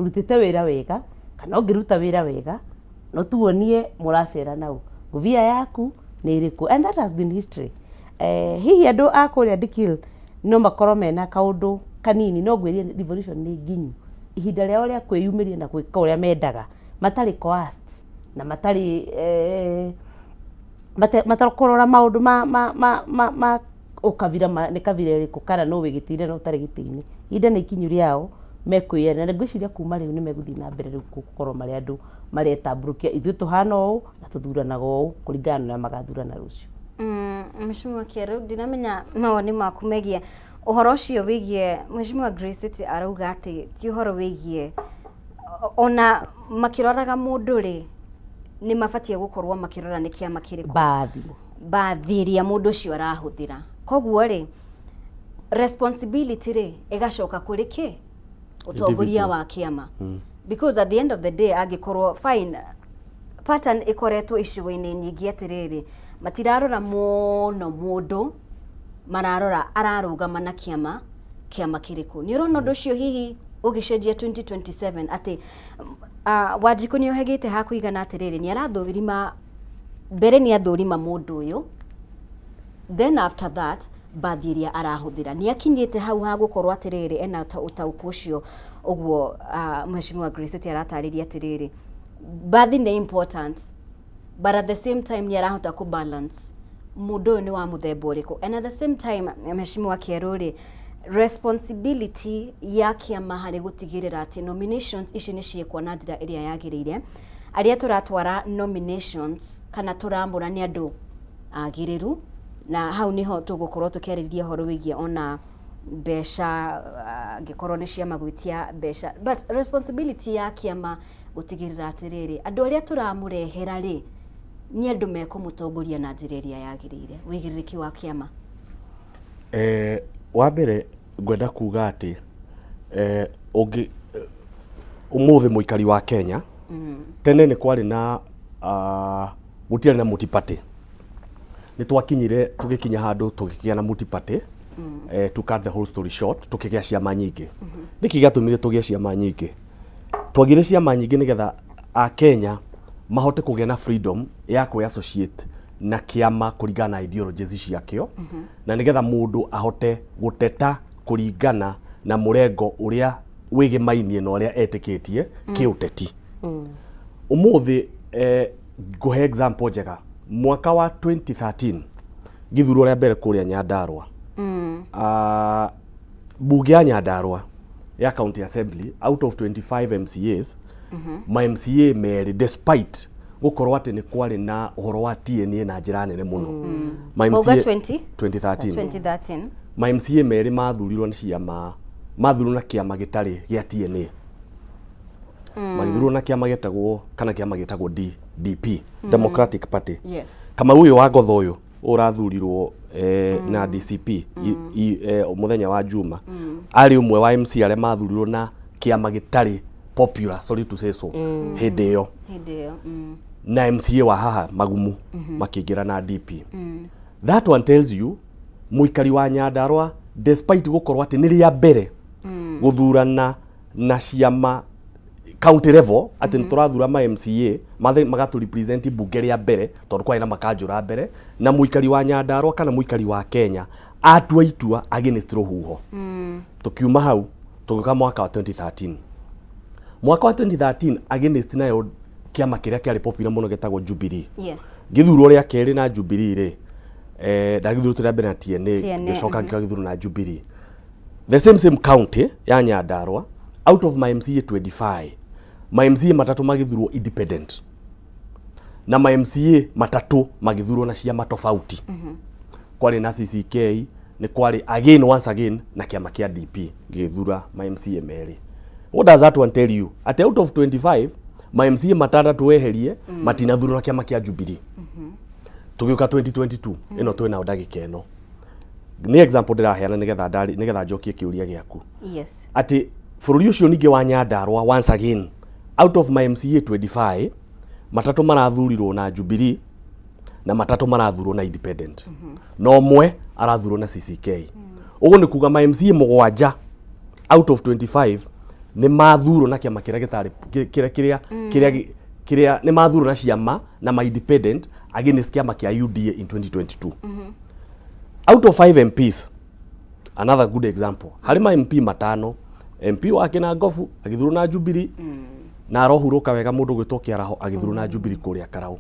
Ũrutĩte wĩra wega kana ũngĩruta wĩra wega, no tuonie mũracera nau ngũbia yaku nĩ ĩrĩkũ. And that has been history. Hihi andũ a kũrĩa Dikil no makorwo mena kaũndũ kanini, no ngwĩrie revolution nĩ nginyu. Ihinda rĩao rĩa kwĩyumĩria na gwĩka ũrĩa mendaga matarĩ coerced na matarĩ matakũrora maũndũ ma ũkabira, nĩ kabira ĩrĩkũ kana nũ wĩ gĩtĩ-inĩ na ũtarĩ gĩtĩ-inĩ. Ihinda nĩ ikinyu rĩao mekwĩyenda, na ngwĩciria kuma rĩu nĩ megũthiĩ na mbere rĩu gũkorwo marĩ andũ maretambũrũkia, ithuĩ tũhana ũũ na tũthuranaga ũũ, kũringana na ũrĩa magathurana rũciũ. Mheshimiwa Kĩerũ, ndinamenya mawoni maku megiĩ ũhoro ũcio wĩgiĩ Mheshimiwa Grace City arauga atĩ ti ũhoro wĩgiĩ ona makĩroraga mũndũ rĩ, nĩ mabatiĩ gũkorwo makĩrora nĩ kĩama kĩrĩkũ. Bathi. Bathi ĩrĩa mũndũ ũcio arahũthĩra. Koguo rĩ, responsibility rĩ ĩgacoka kũrĩ kĩ ũtongoria Individual. Wa kĩama, because at the end of the day, angĩkorwo fine, pattern ĩkoretwo icigo-inĩ nyingĩ atĩrĩrĩ, matirarora mũno mũndũ, mararora ararũgama na kĩama kĩrĩkũ. Nĩ ũrona ũndũ ũcio hihi ũgĩcenjia 2027, atĩ Wanjikũ nĩ ohegĩte ha kũigana atĩrĩrĩ, nĩ arathũrima mbere, nĩ athũrima mũndũ ũyũ, then after that bathi ĩrĩa arahũthĩra, nĩ akinyĩte hau ha gũkorwo atĩrĩrĩ ena ũtaũku ũcio ũguo. Mheshimiwa Grace aratarĩria atĩrĩrĩ, bathi nĩ important, but at the same time nĩ arahota kũ balance mũndũ ũyũ nĩ wa mũthemba ũrĩkũ. And at the same time, Mheshimiwa Kĩerũ rĩ, responsibility ya kĩama harĩ gũtigĩrĩra atĩ nominations ici nĩ ciĩkwo na njĩra ĩrĩa yagĩrĩire, arĩa tũratwara nominations kana tũramũra nĩ andũ agĩrĩru, na hau niho tũgũkorwo tũkĩarĩrĩria ũhoro wĩgiĩ ona mbeca, angĩkorwo nĩ ciama gwĩtia mbeca, but responsibility ya kĩama gũtigĩrĩra atĩrĩrĩ, andũ arĩa tũramũrehera rĩ, nĩ andũ mekũmũtongoria na njĩra ĩrĩa yagĩrĩire. Wĩigĩrĩrĩki wa kĩama? Wa mbere ngwenda kuga atĩ ũngĩ ũmũthĩ mũikari wa Kenya, tene nĩ kwarĩ na gũtiarĩ na multi-party. Nĩ twakinyire tũgĩkinya handũ tũgĩkĩgĩa na multi-party. To cut the whole story short, tũkĩgĩa ciama nyingĩ. Nĩkĩ gĩatũmire tũgĩe ciama nyingĩ? Twagire ciama nyingĩ nĩgetha Akenya mahote kũgĩa na freedom ya kwĩ associate na kĩama kũringana na ideologies ciakĩo, na nĩgetha mũndũ ahote gũteta kũringana na mũrengo ũrĩa wĩgĩmainie na ũrĩa etĩkĩtie kĩũteti. Ũmũthĩ ngũhe example njega. Mwaka wa 2013 gĩthurwo rĩa mbere kũrĩa Nyandarua, mbunge ya Nyandarua ya county assembly, out of 25 MCAs, ma MCA merĩ, despite gũkorwo atĩ nĩ kwarĩ na ũhoro wa TNA na njĩra nene mũno, ma Wauga MCA 20? 2013. 2013. Ma MCA merĩ mathurirwo nĩ ciama, mathurirwo na kĩama gĩtarĩ gĩa TNA, magĩthurwo na kĩama gĩtagwo kana kĩama gĩtagwo DP, Democratic Party. Kamau ũyũ wa Ngotho ũyũ ũrathurirwo na DCP mũthenya wa Juma, arĩ ũmwe wa MC arĩa mathurirwo na kĩama gĩtarĩ popular, sorry to say so, hĩndĩ ĩyo. Hĩndĩ ĩyo. Na MCA wa haha Magumu makĩingĩra na DP. That one tells you mũikari wa Nyandarua, despite gũkorwo atĩ nĩ rĩa mbere gũthurana na ciama county level, atĩ nĩ tũrathura ma MCA mathe magatũ represent mbunge rĩa mbere, tondũ kwarĩ na makanjũra mbere, na mũikari wa Nyandarua kana mũikari wa Kenya atua itua against rũhuho. Tukiuma hau tũgĩũka mwaka wa 2013. Mwaka wa 2013, against nayo kĩama kĩrĩa kĩarĩ popular mũno gĩtagwo Jubilee, ngĩthurwo rĩa kerĩ na Jubilee rĩ, ndagĩthurwo rĩa mbere na TNA, TNA, ngĩcoka ngĩthurwo na Jubilee, the same same county ya Nyandarua. Out of my MCA 25, my MCA matatũ magĩthurwo independent na ma MCA matatũ magĩthurwo na ciama tofauti. Kwarĩ na CCK, nĩ kwarĩ again, once again, na kĩama kĩa DP gĩgĩthura ma MCA merĩ. What does that one tell you? At out of 25, ma MCA matandatũ weherie matinathurwo na kĩama kĩa Jubilee. Tũgĩũka 2022 ĩno twĩ nayo ndagĩka ĩno, nĩ example ndĩraheana nĩgetha ndari nĩgetha njokie kĩũria gĩaku, atĩ bũrũri ũcio ningĩ wa Nyandarua, once again, out of my MCA 25, matatũ marathurirwo na Jubilee na matatũ marathurwo na independent, na ũmwe arathurwo na CCK. Ũguo nĩ kuga ma MCA mũgwanja out of 25 Nĩ mathurwo na kĩama kĩrĩa gĩtarĩ kĩrĩa kĩrĩa kĩrĩa kĩrĩa nĩ mathurwo na ciama na ma independent against kĩama kĩa UDA in 2022. Out of 5 MPs, another good example, harĩ ma MP matano, MP wa Kinangofu agĩthurwo na Jubilee na arohurũka wega, mũndũ gwĩtwo Kĩaraho agĩthurwo na Jubilee kũrĩa Karau.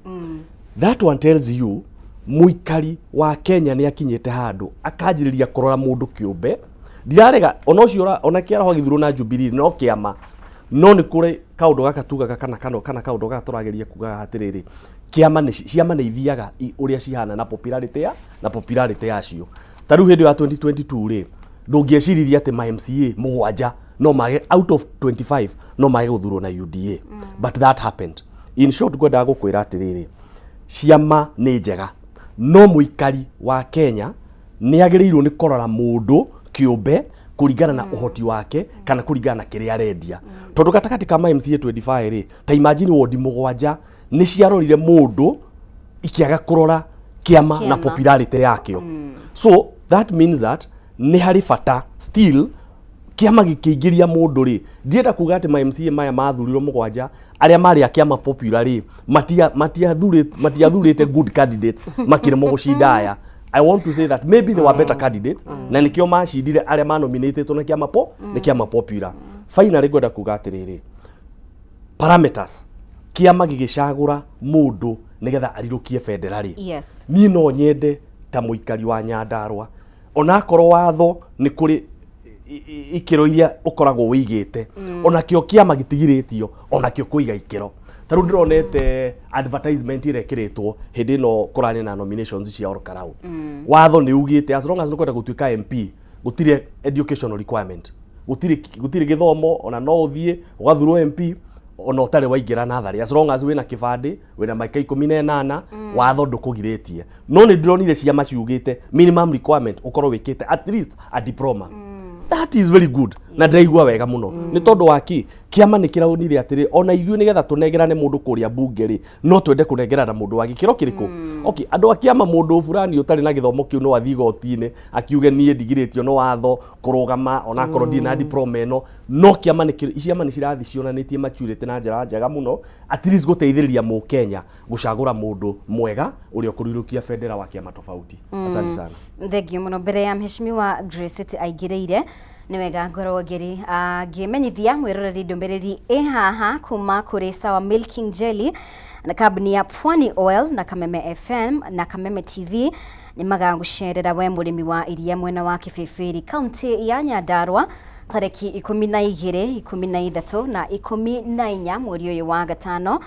That one tells you mũikari wa Kenya nĩ akinyĩte handũ akanjĩrĩria kũrora mũndũ kĩũmbe. Ndirarega ona ũcio ona Kĩaraho agĩthurwo na Jubilee no kĩama, no nĩ kũrĩ kaũndũ gaka tugaga kana kaũndũ gaka tũrageria kugaga atĩrĩrĩ, kĩama nĩ ciama nĩ ithiaga ũrĩa cihana na popularity ya na popularity yacio. Ta rĩu hĩndĩ ya 2022 rĩ, ndũngĩeciririe atĩ ma MCA mũgwanja no mage out of 25 no mage gũthurwo na UDA, but that happened. In short, ngwendaga gũkwĩra atĩrĩrĩ, ciama nĩ njega, no mũikari wa Kenya nĩ agĩrĩirwo nĩ kũrora mũndũ kĩũmbe kũringana na ũhoti wake kana kũringana na kĩrĩa arendia, tondũ gatagatĩ ka ma MCA 25 rĩ, ta imagine wondi mũgwanja nĩ ciarorire mũndũ ikĩaga kũrora kĩama na Kĩama. popularity yakĩo. So that means that nĩ harĩ bata still kĩama gĩkĩingĩria mũndũ rĩ. Ndienda kuga atĩ ma MCA maya mathurirwo mũgwanja arĩa marĩ a kĩama popular rĩ matiathurĩte good candidates makĩremwo gũcinda aya. I want to say that maybe they were better candidates na nĩkĩo macindire arĩa manominatĩtwo na kĩama po nĩ kĩama popular. Finally, ngwenda kuga atĩrĩrĩ, parameters kĩama gĩgĩcagũra mũndũ nĩgetha arirũkie bendera rĩ, niĩ no nyende ta mũikari wa Nyandarũa, onakorwo watho nĩ kũrĩ ikĩro iria ũkoragwo wĩigĩte, onakĩo kĩama gĩtigirĩtio onakĩo kũiga ikĩro. Ta rĩu ndĩronete advertisement ĩrekĩrĩtwo hĩndĩ ĩno kũrarĩ na nominations cia Olkarau. Watho nĩ ugĩte as long as nĩũkwenda gũtuĩka MP, gũtirĩ educational requirement, gũtirĩ gĩthomo, ona no ũthiĩ ũgathurwo MP ona ũtarĩ waingĩra natharĩ, as long as wĩna kĩbandĩ, wĩna mĩaka 18, watho ndũkũgirĩtie. No nĩ ndĩronire ciama ciugĩte minimum requirement ũkorwo wĩkĩte at least a diploma. That is very good na ndĩraigua wega mũno nĩ tondũ wa kĩ kĩama nĩ kĩraonire atĩrĩ, ona ithuĩ nĩgetha tũnengerane mũndũ kũrĩa mbunge rĩ, no twende kũnengerana mũndũ wa gĩkĩro kĩrĩkũ. Okay, andũ a kĩama, mũndũ fulani ũtarĩ na gĩthomo kĩu no athiĩ igoti-inĩ akiuge niĩ ndigirĩtio no watho kũrũgama onakorwo ndirĩ na diploma ĩno. No kĩama nĩ ciama nĩ cirathiĩ cionanĩtie maturity na njĩra njega mũno, at least gũteithĩrĩria mũkenya gũcagũra mũndũ mwega ũrĩa ũkũrirũkia bendera wa kĩama tofauti. Asante sana. Thengio mũno. Mbere ya mheshimiwa Grace aingĩrĩire, nĩ wega ngorwo ngĩrĩ ngĩmenyithia mwĩroreri ndũmĩrĩri ĩ haha kuma kũrĩ Sawa Milking Jelly na kambuni ya Pwani Oil na Kameme FM na Kameme TV. Nĩ magagũcerera we mũrĩmi wa iria mwena wa Kĩbĩbĩri, kaunti ya Nyandarua, tarĩki 12, 13 na 14 mweri ũyũ wa gatano.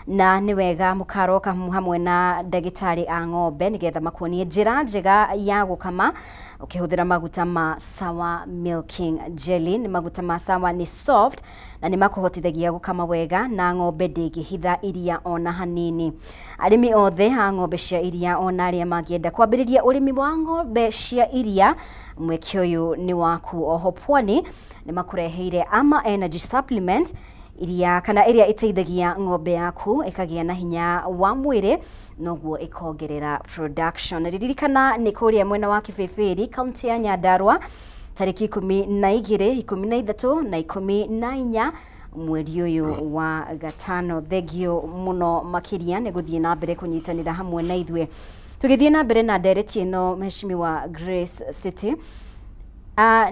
Na nĩ wega mũkaroka hamwe na ndagĩtarĩ a ng'ombe nĩgetha makuonie njĩra njega ya gũkama ũkĩhũthĩra maguta ma Sawa Milking Jelly. Nĩ maguta ma Sawa, nĩ soft na nĩ makũhotithagia gũkama wega na ng'ombe ndĩngĩhitha iria ona hanini. Arĩmi othe a ng'ombe cia iria ona arĩa mangĩenda kwambĩrĩria ũrĩmi wa ng'ombe cia iria, mweke ũyũ nĩ waku. Oho Pwani nĩ makũreheire Ama Energy Supplement iria kana ĩrĩa ĩteithagia ng'ombe yaku ĩkagĩa na hinya wa mwĩrĩ noguo ĩkongerera production. Ririkana nĩ kũrĩa mwena wa Kĩbĩbĩri, kaunti ya Nyandarua, tarĩki 12, 13 na 14 mweri ũyũ wa gatano. Thengio mũno makĩria nĩ gũthiĩ na mbere kũnyitanĩra hamwe na ithuĩ tũgĩthiĩ na mbere na ndereti ĩno. Mheshimiwa Grace City,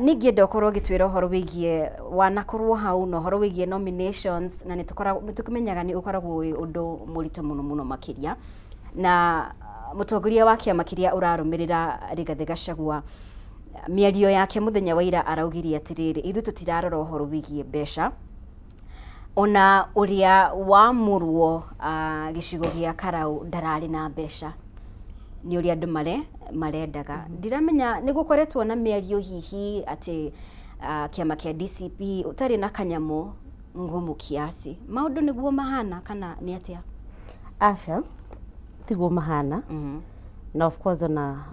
ningĩenda ũkorwo ũgĩtwĩra ũhoro wĩgiĩ wanakorwo hau na ũhoro wĩgiĩ nominations, na nĩ tũkĩmenyaga nĩ ũkoragwo wĩ ũndũ mũritũ mũno mũno makĩria, na mũtongoria wa kĩama kĩrĩa ũrarũmĩrĩra Rigathĩ Gachagua, mĩario yake mũthenya wa ira araugire atĩrĩrĩ, ithuĩ tũtirarora ũhoro wĩgiĩ mbeca, ona ũrĩa wamũrwo gĩcigo gĩa Karau ndararĩ na mbeca, nĩ ũrĩa andũ marendaga. Ndiramenya nĩ gũkoretwo na mĩario hihi atĩ kĩama kĩa DCP ũtarĩ na kanyamũ ngumu kiasi, maũndũ nĩguo mahana kana nĩ atĩa? Aca, tiguo mahana. Na of course ona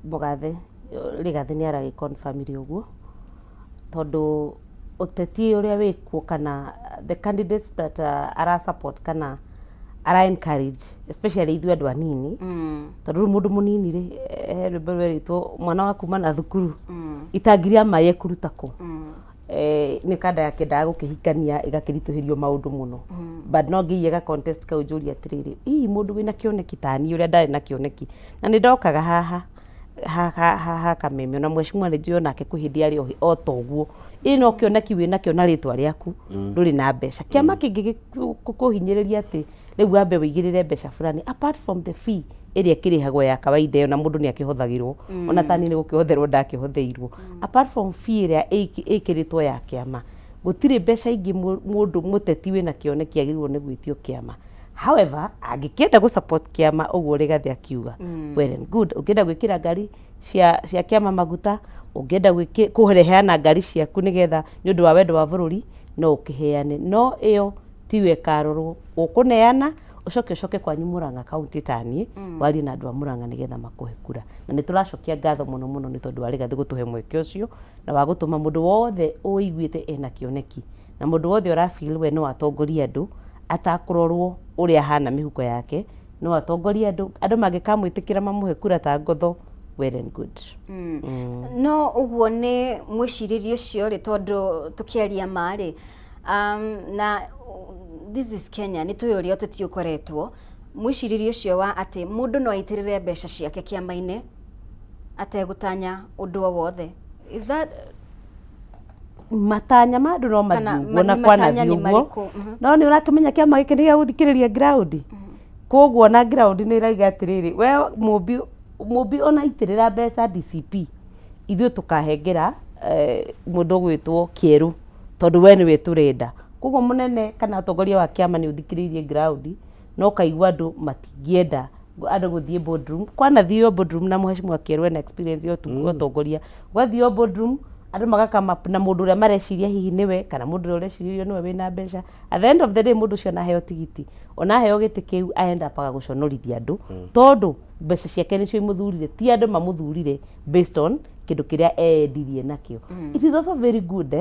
mũgathe Rigathĩ nĩ aragĩ-confirmire ũguo, tondũ ũteti ũrĩa wĩkuo kana the candidates that ara support kana ara encourage, especially ithuĩ andũ anini, tondũ rĩu mũndũ mũnini rĩ, he rwĩmbo rwerĩtwo mwana wa kuma na thukuru itangi rĩa maĩ ekũruta kũ. Nĩ kanda yakĩendaga gũkĩhikania ĩgakĩritũhĩrio maũndũ mũno, but no ngĩiye ga contest kau njũrie atĩrĩrĩ, hihi mũndũ wĩna kĩoneki taniĩ ũrĩa ndarĩ na kĩoneki na nĩ ndokaga haha ha Kameme, ona mheshimiwa nĩ njũĩ onake kwĩ hĩndĩ arĩ o ta ũguo, ĩ no kĩoneki wĩnakĩo na rĩtwa rĩaku ndũrĩ na mbeca. Kĩama kĩngĩkũhinyĩrĩria atĩ rĩu wambe wĩigĩrĩre mbeca fulani apart from the fee ĩrĩa ĩkĩrĩhagwo ya kawaida ĩyo, na mũndũ nĩ akĩhothagĩrwo, ona tani nĩ gũkĩhotherwo ndakĩhotheirwo, apart from fee ĩrĩa ĩkĩrĩtwo ya kĩama, gũtirĩ mbeca ingĩ mũndũ mũteti wĩna kĩoneki agĩrĩirwo nĩ gwĩtio kĩama. However, angĩkĩenda gũ support kĩama ũguo Rigathĩ akiuga, well and good. Ũngĩenda gwĩkĩra ngari cia kĩama maguta, ũngĩenda kũheana ngari ciaku nĩgetha nĩ ũndũ wa wendo wa bũrũri, no ũkĩheane, no ĩyo tiwe ĩkarorwo. Ũkũneana ũcoke ũcoke kwanyu Murang'a County taniĩ warie na andũ a Murang'a nĩgetha makũhe kura. Na nĩ tũracokia ngatho mũno mũno nĩ tondũ wa Rigathĩ gũtũhe mweke ũcio na wa gũtũma mũndũ wothe ũiguĩte ena kĩoneki na mũndũ wothe ũra feel we no atongorie andũ atakũrorwo ũrĩa ahana mĩhuko yake, no atongorie andũ, andũ mangĩkamwĩtĩkĩra mamũhe kura ta ngotho, well and good. No ũguo nĩ mwĩcirĩrie ũcio rĩ, tondũ tũkĩaria ma rĩ, na this is Kenya, nĩ tũĩ ũrĩa ũteti ũkoretwo, mwĩcirĩrie ũcio wa atĩ mũndũ no aitĩrĩre mbeca ciake kĩama-inĩ ategũtanya ũndũ o wothe, is that Matanya ma andũ no Kana mathiĩ ũguo na matanya kwanathiĩ nĩ ũguo. marĩkũ? Mhm. No nĩ ũrakĩmenya kĩama gĩkĩ nĩ gĩa gũthikĩrĩria ground, koguo ona ground nĩ ĩrauga atĩrĩrĩ, we mũmbi mũmbi ona aitĩrĩra mbeca DCP, ithuĩ tũkahengera mũndũ ũgwĩtwo Kĩerũ tondũ we nĩwe tũrenda. Koguo mũnene kana atongoria wa kĩama nĩ ũthikĩrĩirie ground na ũkaigua andũ matingĩenda andũ gũthiĩ boardroom. Kwanathio boardroom na mheshimiwa Kĩerũ ena experience ya ũtongoria, gwathio boardroom andũ magakama na mũndũ ũrĩa mareciria hihi nĩwe, kana mũndũ ũrĩa ũrecirĩrio nĩwe wĩna mbeca. At the end of the day, mũndũ ũcio onaheo tigiti, onaheo gĩtĩ kĩu, end up gũconorithia andũ tondũ mbeca ciake nĩcio imũthurire, ti andũ mamũthurire based on kĩndũ kĩrĩa eyendirie nakĩo. It is also very good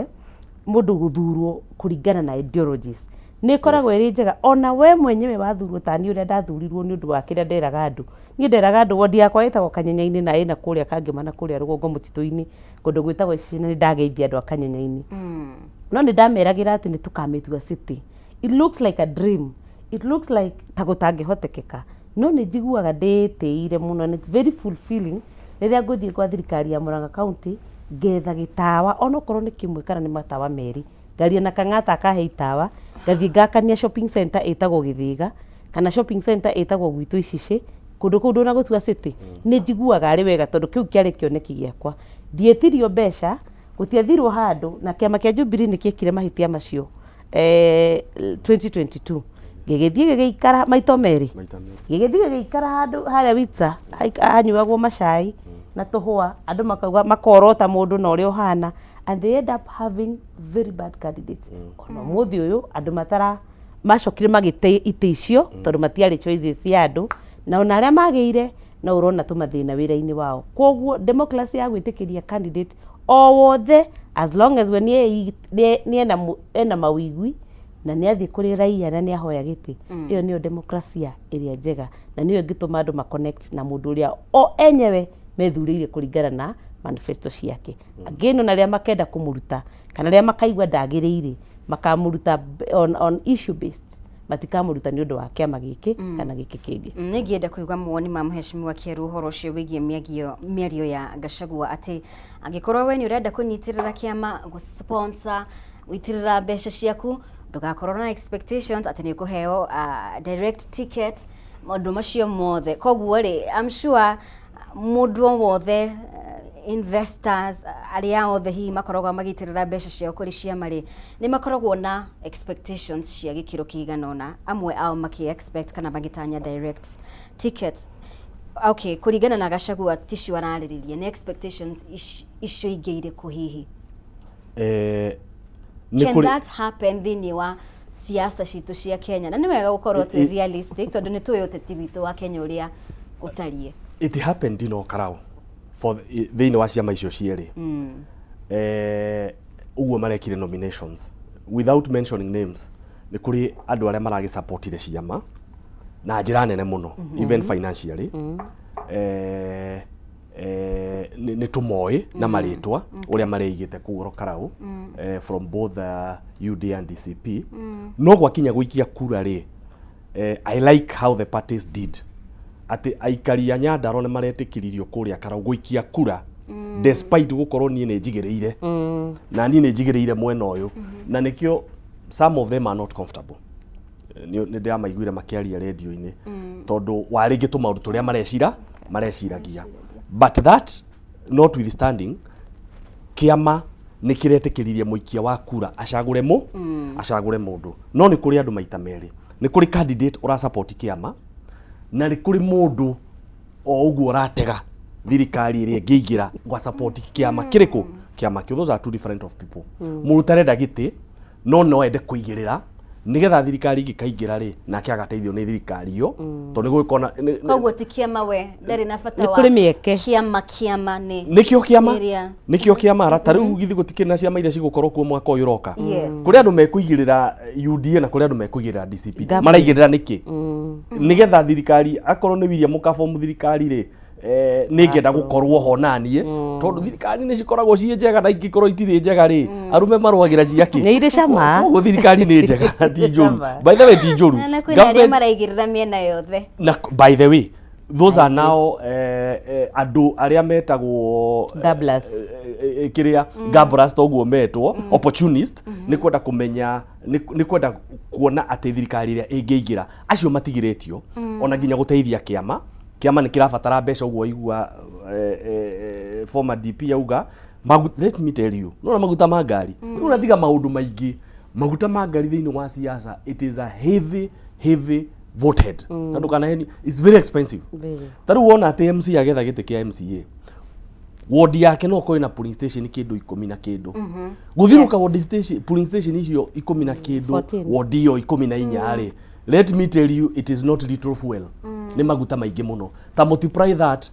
mũndũ gũthurwo kũringana na ideologies, nĩ ĩkoragwo ĩrĩ njega ona we mwenyewe wathurwo. Ta niĩ ũrĩa ndathurirwo nĩ ũndũ wa kĩrĩa nderaga andũ, niĩ nderaga andũ wondi yakwa ĩtagwo Kanyenya-inĩ na ĩna kũrĩa Kangema na kũrĩa rũgongo mũtitũ-inĩ kũndũ gwĩtagwo Icicĩ, na nĩ ndageithia andũ a Kanyenya-inĩ, no nĩ ndameragĩra atĩ nĩ tũkamĩtua city. It looks like a dream, it looks like ta gũtangĩhotekeka, no nĩ njiguaga ndĩĩtĩire mũno and it's very fulfilling rĩrĩa ngũthiĩ gwa thirikari ya Murang'a County ngetha gĩtawa onokorwo nĩ kĩmwe kana nĩ matawa merĩ, ngaria na Kang'ata akahe itawa, ngathiĩ ngakania shopping center ĩtagwo Gĩthĩga kana shopping center ĩtagwo gwitũ Icicĩ, kũndũ kũu ndũnagũtua city, nĩ njiguaga arĩ wega tondũ kĩu kĩarĩ kĩoneki gĩakwa. Ndietirio mbeca, gũtiathirwo handũ na kĩama kĩa Jubilee nĩ kĩekire mahĩtia macio 2022, gĩgĩthiĩ gĩgĩikara maita merĩ. Maita merĩ. Gĩgĩthiĩ gĩgĩikara handũ harĩa Witsa hanyuagwo macai na tũhũa, andũ makauga makorota mũndũ na ũrĩa ũhana, and they end up having very bad candidates. Ona ũmũthĩ ũyũ andũ matara macokire magĩte itĩ icio tondũ matiarĩ choices cia andũ, na ona arĩa magĩire no ũrona tũmathĩna wĩra-inĩ wao. Koguo democracy ya gwĩtĩkĩria candidate o wothe, as long as we nĩ ena mawĩigwi na nĩ athiĩ kũrĩ raia na nĩ ahoya gĩtĩ, ĩyo nĩyo demokrasia ĩrĩa njega na nĩyo ĩngĩtũma andũ ma connect na mũndũ ũrĩa o enyewe methurĩire kũringana na manifesto ciake. Angĩ no na arĩa makenda kũmũruta kana arĩa makaigua ndagĩrĩire, makamũruta on issue based, matikamũruta nĩ ũndũ wa kĩama gĩkĩ kana gĩkĩ kĩngĩ. Nĩ ngĩenda kũigua mawoni ma mheshimiwa Kĩeru ũhoro ũcio wĩgiĩ mĩario ya Gachagua atĩ angĩkorwo we nĩ ũrenda kũnyitĩrĩra kĩama, gũ-sponsor, gũitĩrĩra mbeca ciaku, ndũgakorwo na expectations atĩ nĩ ũkũheo direct ticket, maũndũ macio mothe. Koguo rĩ, I'm sure mũndũ o wothe, investors arĩa othe hihi makoragwo magĩitĩrĩra mbeca ciao kũrĩ ciama rĩ, nĩ makoragwo na expectations cia gĩkĩro kĩigana ũna, amwe ao makĩ expect kana magĩtanya direct tickets. Okay, kũringana na Gachagua ticio ararĩrĩria, nĩ expectations icio ingĩ irĩkũ hihi? Nĩ Can kũrĩ that happen thĩinĩ wa siasa citũ cia Kenya? Na nĩ wega gũkorwo twĩ realistic tondũ nĩ tũĩ ũteti witũ wa Kenya ũrĩa ũtariĩ. It happened in Okarau for thĩinĩ wa ciama icio cierĩ, ũguo marekire nominations without mentioning names, nĩ kũrĩ andũ arĩa maragĩsupportire ciama na njĩra nene mũno, even financially. Nĩ tũmoĩ na marĩtwa ũrĩa mareigĩte kũu Ol Kalou, from both UDA and DCP. No gwakinya gũikia kura rĩ, I like how the parties did atĩ aikari a Nyandarua nĩ maretĩkĩririo kũrĩa Karau gũikia kura, despite gũkorwo niĩ nĩ njigĩrĩire na niĩ nĩ njigĩrĩire mwena ũyũ, na nĩkĩo some of them are not comfortable. Nĩ ndĩramaiguire makĩaria rĩndiũ-inĩ tondũ wa rĩngĩ tũmaũndũ tũrĩa mareciragia, but that notwithstanding, kĩama nĩ kĩretĩkĩririe mũikia wa kura acagũre mũndũ. No nĩ kũrĩ andũ maita merĩ: nĩ kũrĩ candidate ũrasupport kĩama, na nĩ kũrĩ mũndũ o ũguo ũratega thirikari ĩrĩa ĩngĩingĩra gwa support kĩama kĩrĩkũ, kĩama kĩu. Those are two different of people. Mũndũ ũtarenda gĩtĩ no ende kũigĩrĩra nĩgetha thirikari ĩngĩkaingĩra rĩ, nake agateithio nĩ thirikari ĩyo, tondũ nĩ gũgĩkorwo na Koguo ti kĩama, we ndarĩ na bata Nĩ wa kũrĩ mĩeke. Kĩama nĩ Nĩkĩo kĩama ĩrĩa nĩkĩo kĩama ara ta rĩu githĩ gũtikĩrĩ na ciama iria cigũkorwo kuo mwaka ũyũ ũroka? Yes. Kũrĩ andũ mekũigĩrĩra UDA na kũrĩ andũ mekũigĩrĩra DCP. Gap. Maraigĩrĩra nĩkĩ? Nĩgetha thirikari, akorwo nĩ William ũkabomu thirikari rĩ, nĩ ngenda gũkorwo ho naniĩ, tondũ thirikari nĩ cikoragwo ciĩ njega na ingĩkorwo itirĩ njega rĩ, arũme marũagĩra ciakĩ? Nĩ irĩ cama. Koguo thirikari nĩ njega, ti njũru. Cama. By the way, ti njũru. Na kwĩna arĩa Government maraigĩrĩra mĩena yothe. Na by the way, those are now andũ arĩa metagwo Gamblers. Kĩrĩa gamblers, toguo metwo opportunist, nĩ kwenda kũmenya, nĩ kwenda kuona atĩ thirikari ĩrĩa ĩngĩingĩra, acio matigirĩtio ona nginya gũteithia kĩama. Kĩama nĩ kĩrabatara mbeca, ũguo igua former DP auga let me tell you, nona maguta ma ngari rĩu ũratiga maũndũ maingĩ, maguta ma ngari thĩinĩ wa siasa, it is a heavy, heavy voted na ndũkanaheni, it's very expensive. Very. Ta rĩu wona atĩ MC agetha gĩtĩ kĩa MCA, wodi yake no korwo ĩna polling station kĩndũ 10 na kĩndũ, gũthiũrũka ward station, polling station icio 10 na kĩndũ, 14. wodi ĩyo 14 rĩ, let me tell you, it is not little fuel, nĩ maguta maingĩ mũno. Ta multiply that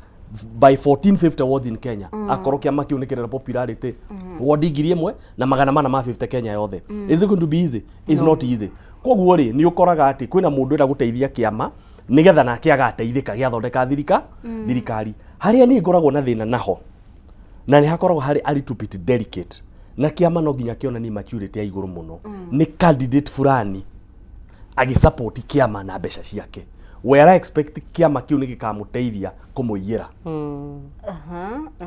by 1450 wards in Kenya, akorwo kĩama kĩu nĩ kĩrera popularity wodi 1450 Kenya yothe, is it going to be easy? It's not easy. Koguo rĩ, nĩ ũkoraga atĩ kwĩna mũndũ ĩra gũteithia kĩama nĩgetha nake agateithĩka gĩathondeka thirikari. Harĩa niĩ ngoragwo na thĩna naho, na nĩ hakoragwo harĩ a little bit delicate, na kĩama no nginya kĩonanie maturity ya igũrũ mũno, nĩ candidate fulani agĩsupport kĩama na mbeca ciake, where I expect kĩama kĩu nĩ gĩkamũteithia kũmũiyĩra,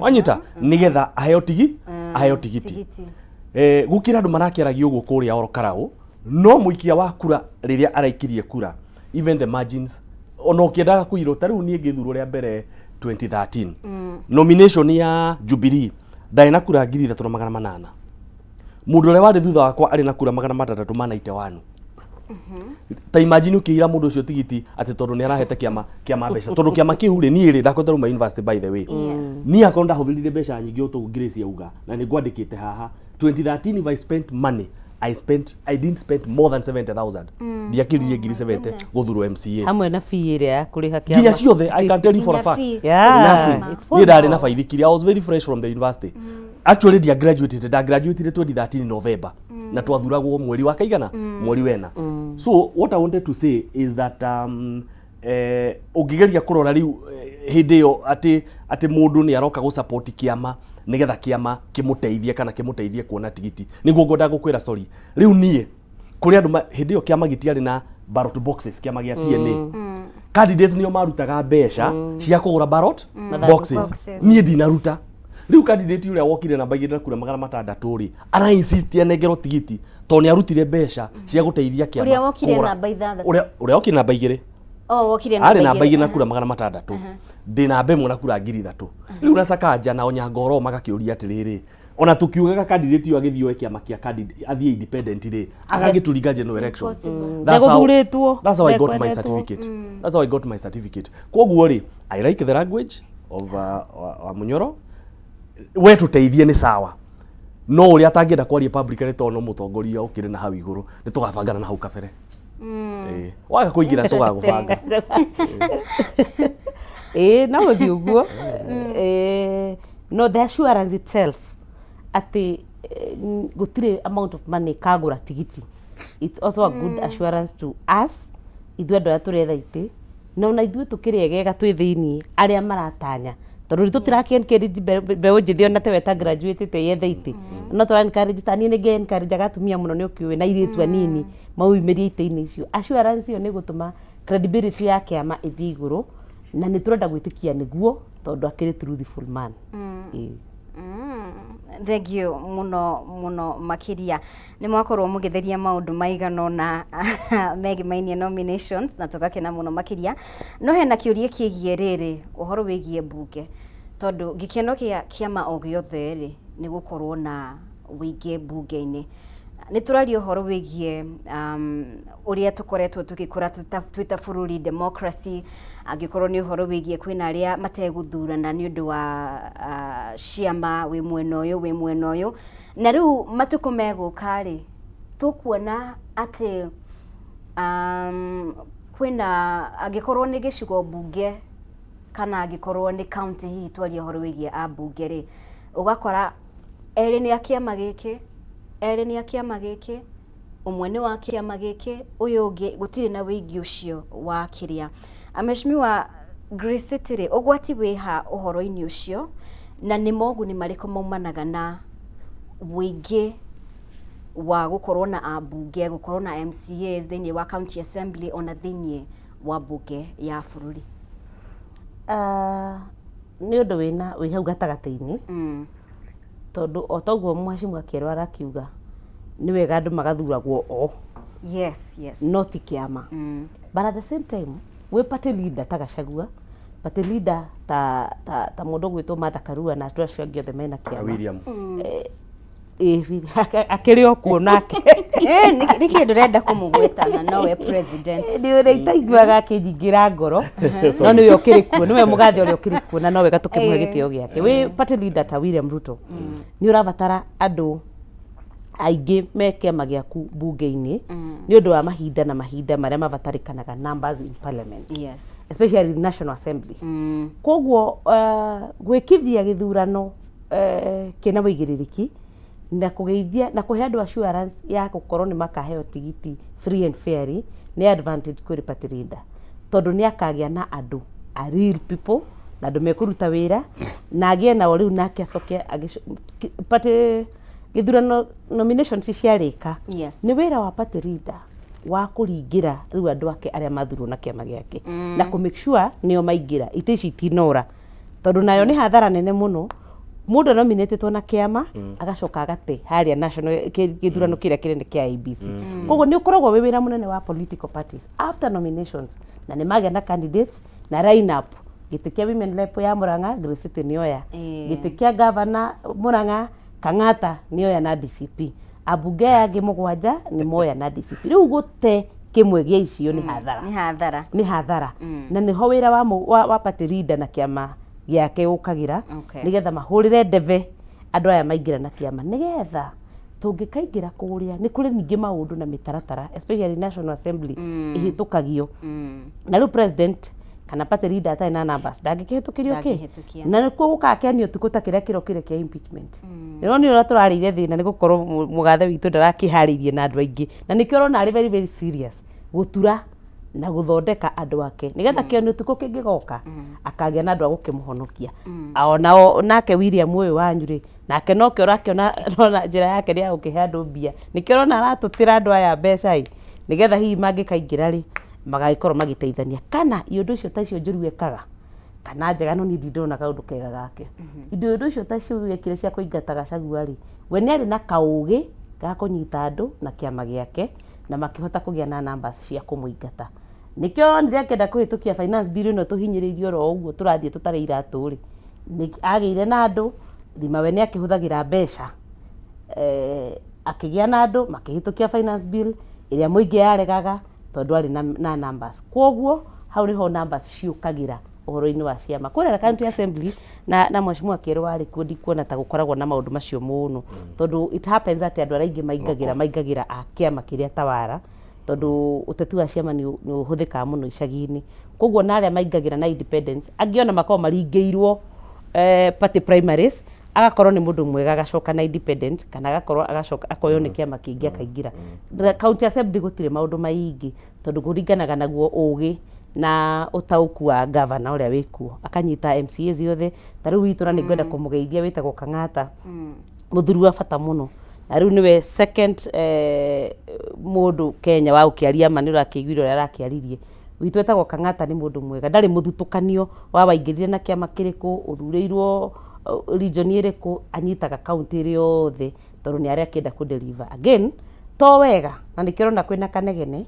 wanyita, nĩgetha aheo tigiti. Tigiti. Gũkĩra andũ marakĩaragia ũguo kũrĩa Ol Kalou, no mũikia wa kura rĩrĩa araikirie kura, even the margins, ona ũkĩendaga kũirwo, ta rĩu niĩ ngĩthurwo rĩa mbere 2013, nomination ya Jubilee, ndarĩ na kura 3800. Mũndũ ũrĩa warĩ thutha wakwa arĩ na kura 691. Ta imagine ũkĩira mũndũ ũcio tigiti atĩ tondũ nĩ arahete kĩama mbeca, tondũ kĩama kĩu rĩ, niĩ rĩ ndakwete ruma university, by the way. Niĩ akorwo ndahũthĩrire mbeca nyingĩ o toguo Grace auga, na nĩ ngwandĩkĩte haha, 2013, if I spent money, I didn't spend more than 70,000, ndiakĩririe ngiri 70 Goodness. gũthurwo MCA. Hamwe na fee ĩrĩa ya kũrĩha kĩama. Nginya ciothe, I can tell you for a Nginya fact. fee. Yeah, Nothing. it's Niĩ ndarĩ na possible. baithikiri. I was very fresh from the university actually. Ndia graduated, nda graduated 2013 November, na twathuragwo mweri wa kaigana, mweri wena. So what I wanted to say is that ũngĩgeria kũrora rĩu, hĩndĩ ĩyo atĩ mũndũ nĩ aroka gũ support kĩama nĩgetha kĩama kĩmũteithie kana kĩmũteithie kuona tigiti, nĩguo ngwendaga gũkwĩra, sorry, rĩu niĩ kũrĩ andũ hĩndĩ ĩyo kĩama gĩtiarĩ na ballot boxes. Kĩama gĩa TNA, candidates nĩo marutaga mbeca cia kũgũra ballot boxes. Boxes. Niĩ ndinaruta. Rĩu candidate ũrĩa wokire namba 2 na kura 600 rĩ, ara insist anengerwo tigiti tondũ nĩ arutire mbeca cia gũteithia kĩama Ũrĩa wokire kũgũra. namba 6. Ũrĩa wokire namba 2. Oh, wokire Arĩ namba 2 na 2. kura 600, ndĩ namba 1 na kura 3000. Rĩu na Sakanja na Onyangoro magakĩũria atĩrĩrĩ, ona tũkiugaga candidate ũyũ agĩthiĩ oe kĩama kĩa candidate, athiĩ independent rĩ, agagĩtũringa general election. Impossible. That's how- Ndegũthurĩtwo, That's how I got my ndekwendetwo. certificate. That's how I got my certificate. Koguo rĩ, I like the language of wa Munyoro. We tũteithie nĩ sawa. No ũrĩa atangĩenda kwaria publicly tondũ no mũtongoria ũkĩrĩ na hau igũrũ, nĩ tũgabangana na hau kabere. Ĩĩ. Waga kũingĩra tũgagũbanga. Ĩĩ, no gũthiĩ ũguo. No the assurance itself atĩ gũtirĩ amount of money kagũra tigiti, it's also a good assurance to us, ithuĩ andũ arĩa tũretha itĩ, na ona ithuĩ tũkĩrĩ egega twĩ thĩiniĩ arĩa maratanya Tondũ tũtiraki encourage mbeũ njĩthĩ ona tewe ta graduate yethe itĩ. No tũra encourage, ta niĩ nĩ encourage atumia mũno, nĩ ũkĩũĩ, na airĩtu anini maumĩrie itĩ-inĩ icio. Assurance ĩyo nĩ gũtũma credibility ya kĩama ĩthiĩ igũrũ, na nĩ tũrenda gwĩtĩkia nĩguo, tondũ akĩrĩ truthful man. Ĩĩ. Thank you mũno mũno makĩria. Nĩ mwakorwo mũgĩtheria maũndũ maigana ũna megimainie nominations, na tũgakena mũno makĩria. No hena kĩũria kĩgiĩ rĩrĩ, ũhoro wĩgiĩ mbunge, tondũ gĩkeno kĩa kĩama o gĩothe rĩ nĩ gũkorwo na wĩingĩ mbunge-inĩ. Nĩ tũraria ũhoro wĩgiĩ ũrĩa tũkoretwo tũgĩkũra twĩ ta bũrũri, democracy. Angĩkorwo nĩ ũhoro wĩgiĩ kwĩna arĩa mategũthurana nĩ ũndũ wa ciama, wĩ mwena ũyũ, wĩ mwena ũyũ, na rĩu matukũ megũka rĩ, tũkuona atĩ kwĩna, angĩkorwo nĩ gĩcigo mbunge kana angĩkorwo nĩ county, hihi twaria ũhoro wĩgiĩ ambunge rĩ, ũgakora erĩ nĩ a kĩama gĩkĩ, erĩ nĩ a kĩama gĩkĩ, ũmwe nĩ wa kĩama gĩkĩ, ũyũ ũngĩ gũtirĩ na wĩingĩ ũcio wa kĩrĩa. Mheshimiwa Grace City rĩ, ũgwati wĩha ũhoro-inĩ ũcio, na nĩ moguni marĩkũ maumanaga na wĩingĩ wa gũkorwo na ambunge, gũkorwo na MCAs thĩinĩ wa county assembly, ona thĩinĩ wa mbunge ya bũrũri? Ah, nĩ ũndũ wĩna wĩ hau gatagatĩ-inĩ, tondũ o toguo mheshimiwa Kĩerũ arakiuga, nĩ wega andũ magathuragwo o no ti kĩama. But at the same time, wĩ party leader ta Gachagua, party leader ta mũndũ ũgwĩtwo Martha Karua na andũ acio angĩ othe mena kĩama. William. Ĩ, akĩrĩ o kuo nake. Nĩkĩ ndũrenda kũmũgweta na nowe president? Nĩ ũrĩa itaiguaga akĩnyingĩra ngoro, no nĩwe ũkĩrĩ kuo, nĩwe mũgathe ũrĩa ũkĩrĩ kuo, na no wega tũkĩmũhe gĩtĩo gĩake. Wĩ party leader ta William Ruto, nĩ ũrabatara andũ aingĩ me kĩama gĩaku mbunge-inĩ, nĩ ũndũ wa mahinda na mahinda marĩa mabatarĩkanaga numbers in parliament, especially National Assembly. Koguo gwĩkithia gĩthurano kĩna wĩigĩrĩrĩki na kũgeithia na kũhe andũ assurance ya gũkorwo nĩ makaheo tigiti free and fair nĩ advantage kwĩ party leader, tondũ nĩ akagĩa na andũ a real people na andũ mekũruta wĩra na agĩe nao rĩu, nake acoke party gĩthurano nominations ciarĩka. Nĩ wĩra wa party leader wa kũringĩra rĩu andũ ake arĩa mathurwo na kĩama gĩake na kũ make sure nĩo maingĩra itĩ ici itinora, tondũ nayo nĩ hathara nene mũno, mũndũ anominĩtĩtwo na kĩama agacoka agate harĩa national gĩthurano kĩrĩa kĩnene kĩa IEBC. Koguo nĩ ũkoragwo wĩ wĩra mũnene wa political parties after nominations na nĩ magĩa na candidates na line up. Gĩtĩ kĩa women rep ya Murang'a, Grace City nĩoya. Gĩtĩ kĩa governor Murang'a, Kang'ata nĩoya na DCP. Ambunge aya angĩ mũgwanja nĩ moya na DCP. Rĩu gũte kĩmwe gĩa icio nĩ hathara. Nĩ hathara. Nĩ hathara, na nĩho wĩra wa party leader na kĩama gĩake ũkagĩra, nĩgetha mahũrĩre ndebe andũ aya maingĩra na kĩama, nĩgetha tũngĩkaingĩra kũrĩa nĩ kũrĩ ningĩ maũndũ na mĩtaratara, especially National Assembly ĩhĩtũkagio, na rĩu president kana party leader atarĩ na numbers ndangĩkĩhĩtũkĩrio kĩ. Ndangĩhĩtũkia. Na nĩkuo gũkaga kĩanio ũtukũ ta kĩrĩa kĩrokire kĩa impeachment. Ĩronio ũrĩa tũrarĩire thĩna nĩ gũkorwo mũgathe witũ ndarakĩharĩirie na andũ aingĩ, na nĩkĩo ũrona arĩ very very serious gũtura na gũthondeka andũ ake, nĩgetha kĩonio ũtukũ kĩngĩgoka akagĩa na andũ a gũkĩmũhonokia. Onao nake William ũyũ wanyu rĩ, nake nokĩo ũrakĩona ũrona njĩra yake nĩ ya gũkĩhe andũ mbia, nĩkĩo ũrona aratũtĩra andũ aya mbeca ĩ, nĩgetha hihi mangĩkaingĩra rĩ, magagĩkorwo magĩteithania kana iũndũ icio ta icio njũru ekaga kana njega. No niĩ ndindona kaũndũ kega gake indo ũndũ ũcio ta icio ekire cia kũingata Gachagua rĩ, we nĩ arĩ na kaũgĩ ga kũnyita andũ na kĩama gĩake na makĩhota kũgĩa na numbers cia kũmũingata. Nĩkĩo onire akĩenda kũhĩtũkia finance bill ĩno tũhinyĩrĩirio oro ũguo tũrathiĩ tũtarĩ iratũ rĩ, nĩ agĩire na andũ thima. We nĩ akĩhũthagĩra mbeca, akĩgĩa na andũ makĩhĩtũkia finance bill ĩrĩa mũingĩ yaregaga, tondũ arĩ na numbers. Koguo hau nĩho numbers ciũkagĩra ũhoro-inĩ wa ciama kũrĩa county assembly. Na mheshimiwa Kĩerũ warĩ kuo, ndikuona ta gũkoragwo na maũndũ macio mũno, tondũ it happens atĩ andũ arĩa aingĩ maingagĩra a kĩama kĩrĩa tawara, tondũ ũteti wa ciama nĩ ũhũthĩkaga mũno icagi-inĩ. Koguo na arĩa maingagĩra na independence, angĩ ona makoragwo maringĩirwo party primaries, agakorwo nĩ mũndũ mwega agacoka na independent, kana agakorwo agacoka akoywo nĩ kĩama kĩngĩ akaingĩra. County assembly gũtirĩ maũndũ maingĩ, tondũ kũringanaga naguo ũgĩ Na ũtaũku wa gavana ũrĩa wĩkuo akanyita MCA ciothe. Ta rĩu witũ, na nĩ ngwenda kũmũgeithia, wĩtagwo Kang'ata, mũthuri wa bata mũno, na rĩu nĩwe second mũndũ Kenya wa gũkĩaria ma. Nĩ ũrakĩiguire ũrĩa arakĩaririe. Witũ etagwo Kang'ata, nĩ mũndũ mwega, ndarĩ mũthutũkanio wa waingĩrire na kĩama kĩrĩkũ, ũthurĩirwo region ĩrĩkũ. Anyitaga kaunti ĩrĩ yothe tondũ nĩ arĩa akĩenda kũ deliver. Again, to wega, na nĩkĩo ũrona kwĩna kanegene.